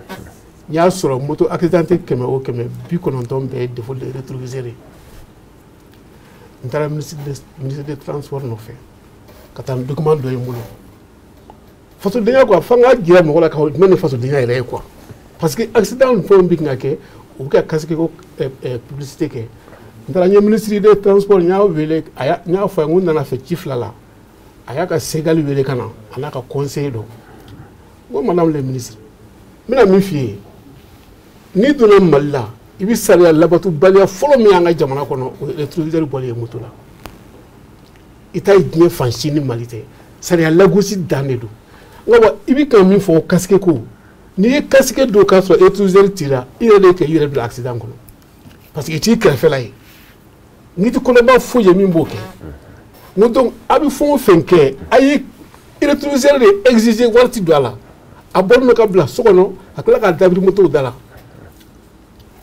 N y'a sɔrɔ moto accidenté 100 o 100, 90 bɛɛ ye défaut de rétroviseur ye. N taara ministre de transport nɔfɛ ka taa document dɔ ye n bolo. Fasodenya quoi, f'an k'a jira mɔgɔ la k'a fɔ jumɛn ni fasodenya yɛrɛ ye quoi. Parce que accident ni fɛnw bɛ ka kɛ, u bɛ ka casque ko publicité kɛ. N taara n ye ministre de transport, n y'a wele, n y'a fɔ a ye n ko n nana fɛ ci 2 la. A y'a ka Segali wele ka na, a n'a ka conseiller dɔ. N ko madame le ministre, n bɛna min f'i ye, n'i donna Mali la, i bɛ sariya labatobaliya fɔlɔ min y'an ka jamana kɔnɔ, o ye rétroviseur bɔli ye moto la. I t'a ye diɲɛ fan si ni Mali tɛ. Sariya lagosi dan de don. Nka wa i bɛ ka min fɔ casque ko, n'i ye casque don k'a sɔrɔ rétroviseur t'i la, i yɛrɛ de k'i yɛrɛ bila accident kɔnɔ. Parce que i t'i kɛrɛfɛla ye, n'i ti kɔnɔba foyi ye min b'o kɛ. N ko donc a bɛ fɛn o fɛn kɛ, a ye rétroviseur de exiger, wari ti don a la, a bɔlen don ka bila so kɔnɔ, a tila k'a dabiri motow da la.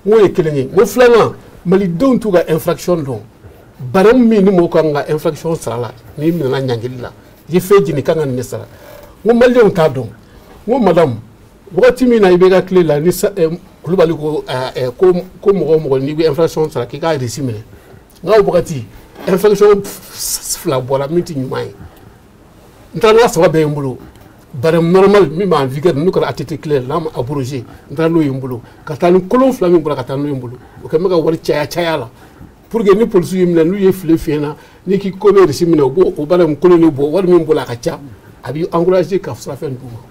N k'o ye kelen ye. N ko filanan, malidenw t'u ka infraction dɔn. Barème min ni mɔgɔw kan ka infraction sara la, n'i minɛna ɲangili la, i ye fɛn jeni, i kan ka nin de sara. N ko maliyɛnw t'a dɔn. N ko madame, wagati min na i bɛ ka tile la ni Kulubali ko ko mɔgɔ o mɔgɔ n'i bɛ infraction sara k'i k'a reçu minɛ, n k'a wagati infraction fila bɔra min tɛ ɲuman ye. N taara n'a saba bɛɛ ye n bolo, barème normal min b'en vigueur n'o kɛra ATT tile la, n'a ma abrogé, n taara n'o ye n bolo, ka taa ni kolon fila min bɔra, ka taa n'o ye n bolo. O kɛ n bɛ ka wari caya caya la pour que ni polisiw y'i minɛ, n'u ye file fiyɛ na, n'i k'i ko bɛ reçu minɛ, u b'o o barème kolon de bɔ, wari min bɔra a ka ca, a b'i encourager ka fura fɛn d'u ma.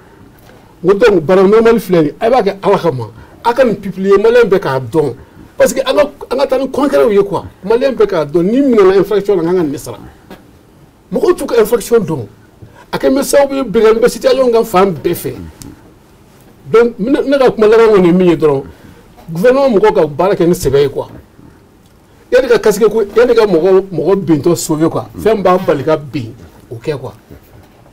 N ko donc barème normal filɛ nin ye, a b'a kɛ Ala kama, a ka nin publier, maliyɛn bɛɛ k'a dɔn, parce que an ka taa ni concret ye quoi. Maliyɛn bɛɛ k'a dɔn n'i minɛna infraction na, n kan ka nin de sara. Mɔgɔw t'u ka infraction dɔn, a kɛ bɛ sababu ye binkanni bɛ situation kan fan bɛɛ fɛ. Donc ne ka kuma laban kɔni ye min ye dɔrɔn, gouvernement mɔgɔw ka baara kɛ ni sɛbɛ ye quoi. Yanni ka casque ko, yanni ka mɔgɔ mɔgɔ bintɔ sauver quoi, fɛn b'a bali ka bin o kɛ quoi.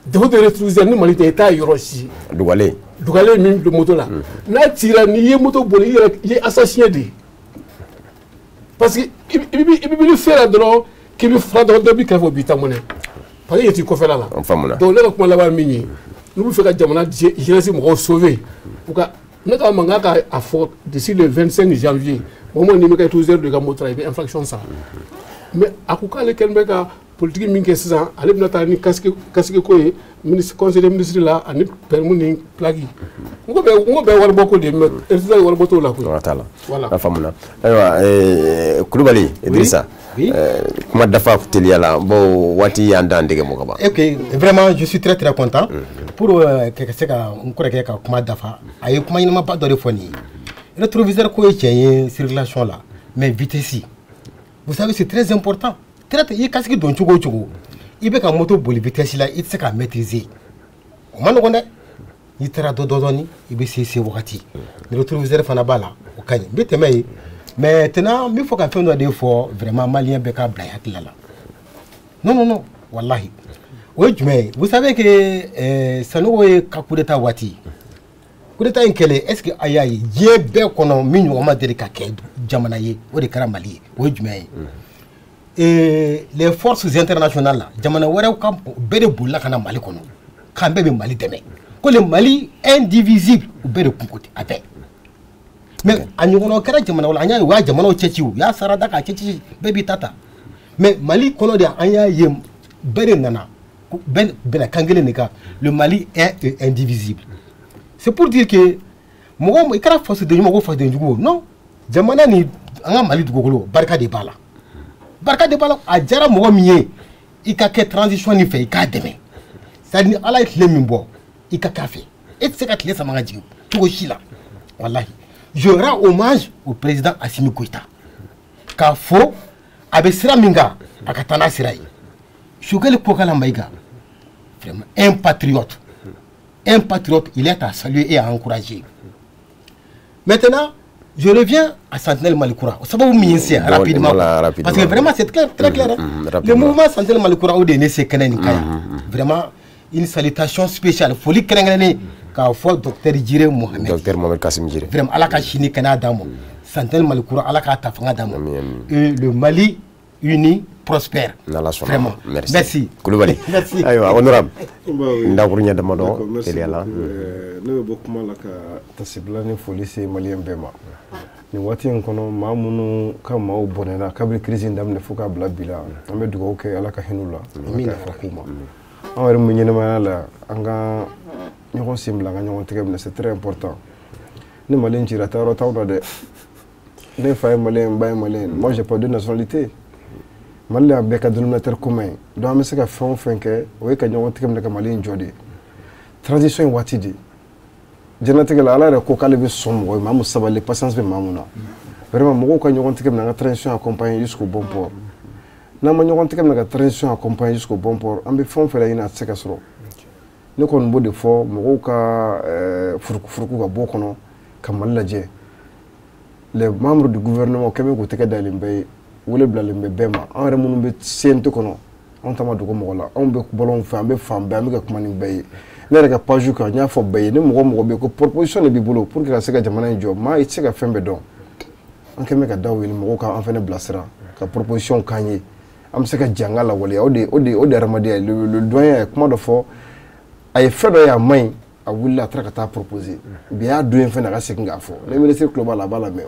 Défaut de rétroviseur, ni Mali tɛ, i t'a yɔrɔ si. Dugalen. Dugalen min don moto la, n'a cira, n'i ye moto boli, i yɛrɛ i ye assassin de ye, parce que i bɛ wuli fɛn la dɔrɔn k'i bɛ fura dɔrɔn, dɔ b'i kɛrɛfɛ, o b'i ta mɔnɛ, parce que i t'i kɔfɛla la. O faamuna. Donc ne ka kuma laban min ye, n'u bɛ fɛ ka jamana jeunesse mɔgɔw sauver, u ka ne ka mankan ka a fɔ d'ici le 25 janvier, mɔgɔ mɔgɔ n'i bɛ kɛ rétroviseur don i ka moto la, i bɛ infraction sara. Mais a ko k'ale kɛlen bɛ ka politique min kɛ sisan, ale bɛna taa ni casque ko ye ministre, conseil des ministres la, ani permis ni plaque. N ko bɛɛ waribɔ ko de ye, mais rétroviseur ye waribɔ t'o la koyi. T'a la. Voilà. A faamuna. Ayiwa, Kulubali Idrissa, Oui. kuma dafa teliya la, bon, waati y'an dan dɛgɛ mɔ ka ban. Ok, vraiment, je suis très très content pour ka se ka n kɔrɔkɛ ka kuma dafa. A ye kuma ɲɛnamaba dɔ de fɔ nin ye. Rétroviseur ko ye tiɲɛ ye circulation la, mais vitesse, vous savez, c'est très important. Très, i ye casque don cogo o cogo, i bɛ ka moto boli vitesse la, i tɛ se k'a maîtriser. O ma nɔgɔn dɛ. N'i taara dɔ dɔɔni, i bɛ se se wagati. Ni rétroviseur fana b'a la, o ka ɲi. N bɛ tɛmɛ yen. Maintenant, n bɛ fɔ ka fɛn dɔ de fɔ, vraiment, maliyɛn bɛɛ k'a bila i hakili la. Non, non, non, wallahi. O ye jumɛn ye? Vous savez que Sanogo ye ka coup d'état waati. Coup d'état in kɛlen, est ce que a y'a ye diɲɛ bɛɛ kɔnɔ min ɲɔgɔn ma deli ka kɛ jamana ye, o de kɛra Mali ye. O ye jumɛn ye? Et les forces internationales la, jamana wɛrɛw ka bɛɛ de bolila ka na Mali kɔnɔ, k'an bɛɛ bɛ Mali dɛmɛ. Ko le Mali indivisible, u bɛɛ de kun ko ten, a bɛɛ. Mais a ɲɔgɔnna kɛra jamana wɛrɛ, an y'a ye u y'a jamanaw cɛ ci, u y'a sara da k'a cɛ ci, bɛɛ b'i ta ta. Mais Mali kɔnɔ de, an y'a ye bɛɛ de nana, ko bɛɛ bɛnna kan kelen de kan, le Mali est indivisible. C'est pour dire que mɔgɔ i kɛra fasoden ɲuman ko fasoden jugu o, non, jamana ni an ka Mali dugukolo, barika de b'a la, barika de b'a la. A diyara mɔgɔ min ye, i ka kɛ transition nin fɛ, i k'a dɛmɛ. C'est à dire ni Ala ye tile min bɔ, i ka k'a fɛ, e tɛ se ka tile sama ka jigin cogo si la. Walahi, je rends hommage au président Assimi Goïta, k'a fɔ a bɛ sira min kan, a ka taa n'a sira ye. Choguel Kokalla Maïga, vraiment un patriote, un patriote, il est à saluer et à encourager. Maintenant, je reviens à Sentinelle Malikura. O sababu min ye n se yan, Bon, rapidement, voilà, quoi. Rapidement. Parce que vraiment c'est clair, très clair, hein. Le Rapidement. mouvement Sentinelle Malikura, o de ye ne se kɛnɛ nin kan yan. Vraiment, une salutation spéciale, foli kɛrɛnkɛrɛnnen k'a fɔ docteur Jire Mohamed. Docteur Mohamed Kassim Jire. Vraiment, Ala ka sini kɛnɛya d'an ma. Sentinelle Malikura, Ala k'a ta fanga d'an ma. Amin, amin. Et le Mali uni prospère. N'Ala sɔnna. Vraiment. Merci. Merci. Kulubali. Merci. Ayiwa, honorable. Bah oui. N dakuruɲɛ damadɔ D'accord, merci teliya la. beaucoup. Ne bɛ bɔ kuma la ka tasibila ni foli se maliyɛn bɛɛ ma nin waati in kɔnɔ, maa minnu ka maaw bɔnɛna kabini crise in daminɛ fo k'a bila bi la. An bɛ dugawu kɛ Ala ka hinɛ u la, Ala ka yafa k'u ma. Anw yɛrɛ min bɛ ɲɛnɛmaya la, an ka ɲɔgɔn sen bila, an ka ɲɔgɔn tɛgɛ minɛ, c'est très important. Ni Mali cira, taa yɔrɔ t'anw na dɛ. Ne fa ye maliyɛn, n ba ye maliyɛn, moi j'ai pas deux nationalités. Mali la, bɛɛ ka dénominateur commun ye. Donc an bɛ se ka fɛn o fɛn kɛ, o ye ka ɲɔgɔn tɛgɛ minɛ ka Mali in jɔ de. Transition ye waati de diɲɛlatigɛ la, Ala yɛrɛ ko k'ale bɛ sɔn mɔgɔ ye, maa mun sabali, patience bɛ maa mun na. Vraiment, mɔgɔw ka ɲɔgɔn tɛgɛ minɛ, an ka transition accompagner jusqu'au bon port. N'an ma ɲɔgɔn tɛgɛ minɛ ka transition accompagner jusqu'au bon port, an bɛ fɛn o fɛn laɲini, a tɛ se ka sɔrɔ. Ne kɔni b'o de fɔ mɔgɔw ka furukufuruku ka bɔ o kɔnɔ ka Mali lajɛ. Les membres du gouvernement kɛmɛ k'u tɛgɛ dayɛlɛ bɛɛ ye, wele bilalen bɛ bɛɛ ma. An yɛrɛ minnu bɛ CNT kɔnɔ, anw ta ma dogo mɔgɔ la, anw bɛ bɔlɔn fɛ, an bɛ fan bɛɛ, an bɛ ka kuma ni bɛɛ ye. Ne yɛrɛ ka page kan, n y'a fɔ bɛɛ ye, ni mɔgɔ mɔgɔ bɛ yen ko proposition de b'i bolo pour que ka se ka jamana in jɔ, maa i tɛ se ka fɛn bɛɛ dɔn. An kɛn bɛ ka daw ɲini mɔgɔw ka an fana bilasira, ka proposition k'an ye, an bɛ se ka jɛ an ka lawaleya. O de adamadenya ye. Le doyen ye kuma dɔ fɔ, a ye fɛn dɔ ye a man ɲi, a wulila a taara ka taa proposer. Bi a y'a don yen fɛnɛ, a ka segin k'a fɔ. Ni ministre tulo b'a la, a b'a lamɛn.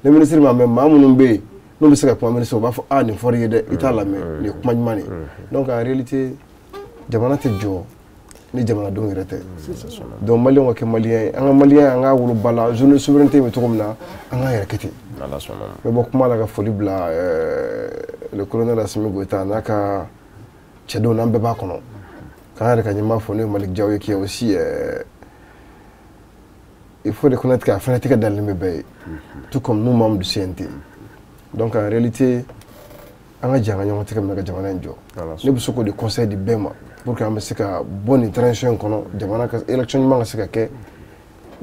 Ni ministre m'a mɛn, maa minnu bɛ yen n'u bɛ se ka kuma ministre, u b'a fɔ a nin fɔr'i ye dɛ, i t'a lamɛn, nin ye kuma ɲuman de ye. Donc en réalité, jamana tɛ jɔ ni jamanadenw yɛrɛ tɛ. Donc maliyɛnw ka kɛ maliyɛn ye, an ka maliyɛn, an k'a wolo ba la. Journée souveraineté bɛ cogo min na, an k'an yɛrɛ kɛ ten. Ala sɔnna. N bɛ bɔ kuma la ka foli bila le colonel Assimi Goïta n'a ka cɛdenw, n'an bɛɛ b'a kɔnɔ, k'an yɛrɛ ka ɲɛmaa fɔ, n'o ye Malick Diaw ye, qui est aussi il faut reconnaître k'a fana tɛgɛ dalen bɛ bɛɛ ye, tout comme nous, membres du CNT. Donc en réalité, an ka jɛ an ka ɲɔgɔn tɛgɛ minɛ ka jamana in jɔ. Ne bɛ se k'o de conseil di bɛɛ ma pour que an bɛ se ka bɔ nin transition in kɔnɔ, jamana ka élection ɲuman ka se ka kɛ,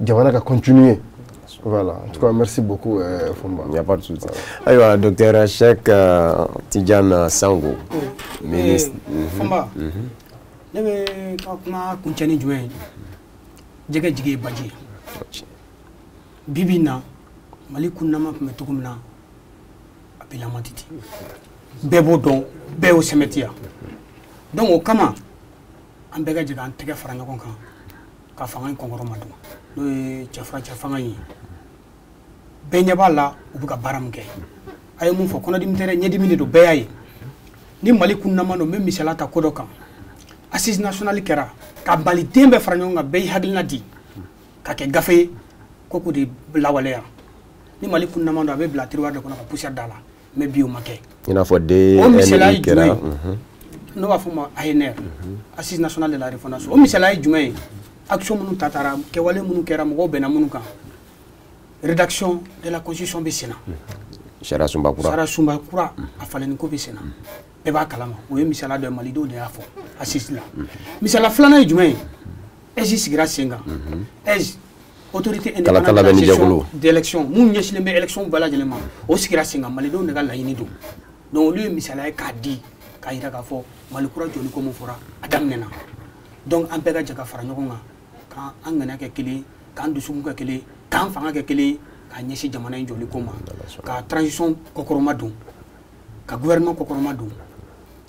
jamana ka continuer. Voilà, en tout cas, merci beaucoup, Fomba. Il n'y a pas de souci. Ayiwa, docteur Cheikh Tidiane Sango, ministre. Fomba, ne bɛ ka kuma kuncɛ ni jumɛn ye? Jɛgɛ jigi ye baji ye. Bi bi in na, Mali kunnama tun bɛ cogo min na, a bilama tɛ ten, bɛɛ b'o dɔn, bɛɛ y'o sɛmɛtiya. Donc o kama, an bɛɛ ka jɛ k'an tɛgɛ fara ɲɔgɔn kan ka fanga in kɔnkɔrɔma don, n'o ye cɛfura cɛ fanga in ye. Bɛɛ ɲɛ b'a la, u bɛ ka baara min kɛ. A ye mun fɔ? Kɔnɔdimi tɛ dɛ, ɲɛdimi de don. Bɛɛ y'a ye ni Mali kunnama don. N bɛ misaliya ta ko dɔ kan. Assise nationale kɛra ka maliden bɛɛ fara ɲɔgɔn kan, bɛɛ y'i hakilina di ka kɛ gafe ye ko k'o de lawaleya. Ni Mali kunnama don, a bɛ bila tiroir de kɔnɔ ka poussière da la. Mais bi, o ma kɛ. I n'a fɔ D O misaliya ye kɛra. Jumɛn ye? N'o b'a fɔ o ma ANR, Assise nationale de la refondation. O misaliya ye jumɛn ye? Action minnu ta taara, kɛwale minnu kɛra, mɔgɔw bɛnna minnu kan, rédaction de la constitution bɛ sen na. Sariya sunba kura. Sariya sunba kura, a falenni ko bɛ sen na, bɛɛ b'a kalama. O ye misaliya dɔ ye, malidenw de y'a fɔ assise la. Misaliya filanan ye jumɛn ye? AIGE sigira sen kan. AIGE, autorité Kalata indépendante de la labɛnni gestion jɛkulu. D'élection mun ɲɛsinnen bɛ élection bɛɛ lajɛlen ma, o sigira sen kan, malidenw de ka laɲini don. Donc olu ye misaliya ye k'a di k'a yira k'a fɔ Mali kura jɔli ko mun fɔra, a daminɛna. Donc an bɛɛ ka jɛ ka fara ɲɔgɔn kan, k'an ŋaniya kɛ kelen ye, k'an dusukun kɛ kelen ye, k'an fanga kɛ kelen ye, k'a ɲɛsin jamana in jɔli ko ma, ka transition kɔkɔrɔma don, ka gouvernement kɔkɔrɔma don.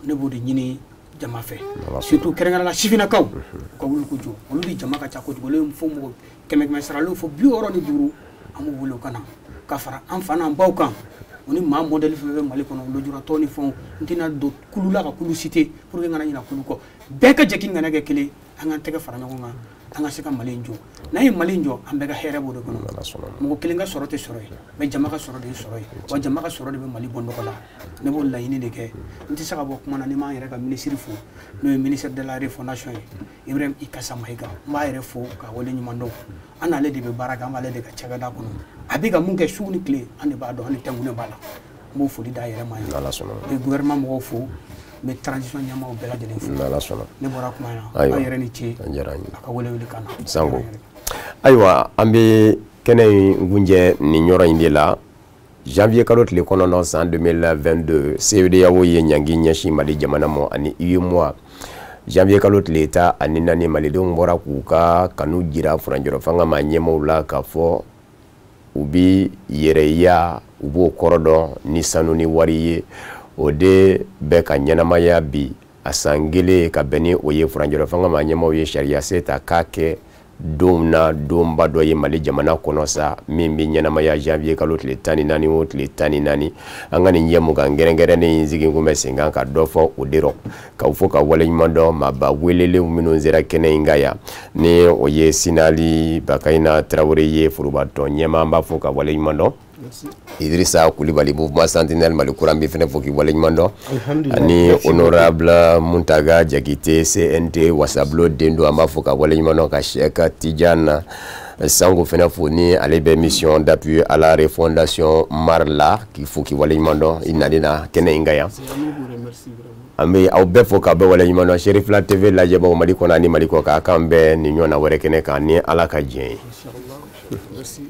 Ne b'o de ɲini jama fɛ, surtout kɛrɛnkɛrɛnnenya la sifinnakaw, u ka wuli k'u jɔ. Olu de jama ka ca kojugu, olu ye fo mɔgɔ kɛmɛ kɛmɛ sara, olu ye fo 65. An b'u wele u ka na ka fara an fa n'an baw kan, o ni maa modèle fɛn fɛn bɛ Mali kɔnɔ, lujuratɔ ni fɛnw. N tɛna don kulu la ka kulu citer pour que n kana ɲinɛ kulu kɔ. Bɛɛ ka jɛ k'i ŋaniya kɛ kelen, an k'an tɛgɛ fara ɲɔgɔn kan, an ka se ka Mali in jɔ. N'an ye Mali in jɔ, an bɛɛ ka hɛrɛ b'o de kɔnɔ. Mɔgɔ kelen ka sɔrɔ tɛ sɔrɔ ye, mais jama ka sɔrɔ de ye sɔrɔ ye. Wa jama ka sɔrɔ de bɛ Mali bɔ nɔgɔ la. Ne b'o laɲini de kɛ. N tɛ se ka bɔ kuma na ni m'an yɛrɛ ka minisiri fo, n'o ye ministre de la refondation ye, Ibrahim Ikasa Mayiga. N b'a yɛrɛ fo ka wale ɲuman dɔn. An n'ale de bɛ baara kɛ, an b'ale de ka cakɛda kɔnɔ. A bɛ ka mun kɛ su ni tile, an de b'a dɔn, an de tɛnkunnen b'a la. N b'o foli d'a yɛrɛ ma yan. N'Ala sɔnna. N bɛ gouvernement mɔgɔw fo, n bɛ transition ɲɛmaaw bɛɛ lajɛlen fo. N'Ala sɔnna. Ne bɔra kuma in na. Ayiwa. Aw yɛrɛ ni ce. A diyara an ye. A ka welewele kan na. Sango. Ayiwa, an bɛ kɛnɛ in gunjɛ nin yɔrɔ in de la. Janvier kalo tile 9 san 2022, CEDEAO ye ɲangi ɲɛsin Mali jamana ma ani UEMOA. Janvier kalo tile 14, malidenw bɔra k'u ka kanu jira furancɛrɔ fanga ma ɲɛmaaw la k'a fɔ u bi yɛrɛya, u b'o kɔrɔ dɔn ni sanu ni wari ye. O de bɛ ka ɲɛnamaya bi a san kelen ka bɛn ni o ye. Furancɛrɔ fanga ma ɲɛmaaw ye sariya se ta k'a kɛ donw na donba dɔ ye Mali jamana kɔnɔ sa, min bɛ ɲɛnamaya janvier kalo tile 14 o tile 14. An ka nin jɛmukan kɛrɛnkɛrɛnnen in sigi kun bɛ sen kan ka dɔ fɔ o de rɔ, k'aw fɔ ka waleɲuman dɔn maaba welelenw minnu sera kɛnɛ in kan yan, ni o ye Sinali Bakayina Tarawele ye, forobatɔn ɲɛmaa, an b'a fɔ ka waleɲuman dɔn. Idrissa Kulibali, mouvement Sentinelle Mali Kura, n b'i fɛnɛ fo k'i waleɲuman dɔn. Ani honorable Muntaga Jakite, CNT Wasabulon den don, an b'a fɔ ka waleɲuman dɔn. Ka Cheikh Tidiane Sango fɛnɛ fo, ni ale bɛ mission d'appui à la refondation MAR la, k'i fo k'i waleɲuman dɔn i nali na kɛnɛ in kan yan. An bɛ aw bɛɛ fo k'aw bɛɛ waleɲuman dɔn. Serifila TV lajɛbaw Mali kɔnɔ ani Mali kɔ kan, k'an bɛɛ nin ɲɔgɔnna wɛrɛ kɛnɛ kan ni Ala ka diɲɛ ye. Merci.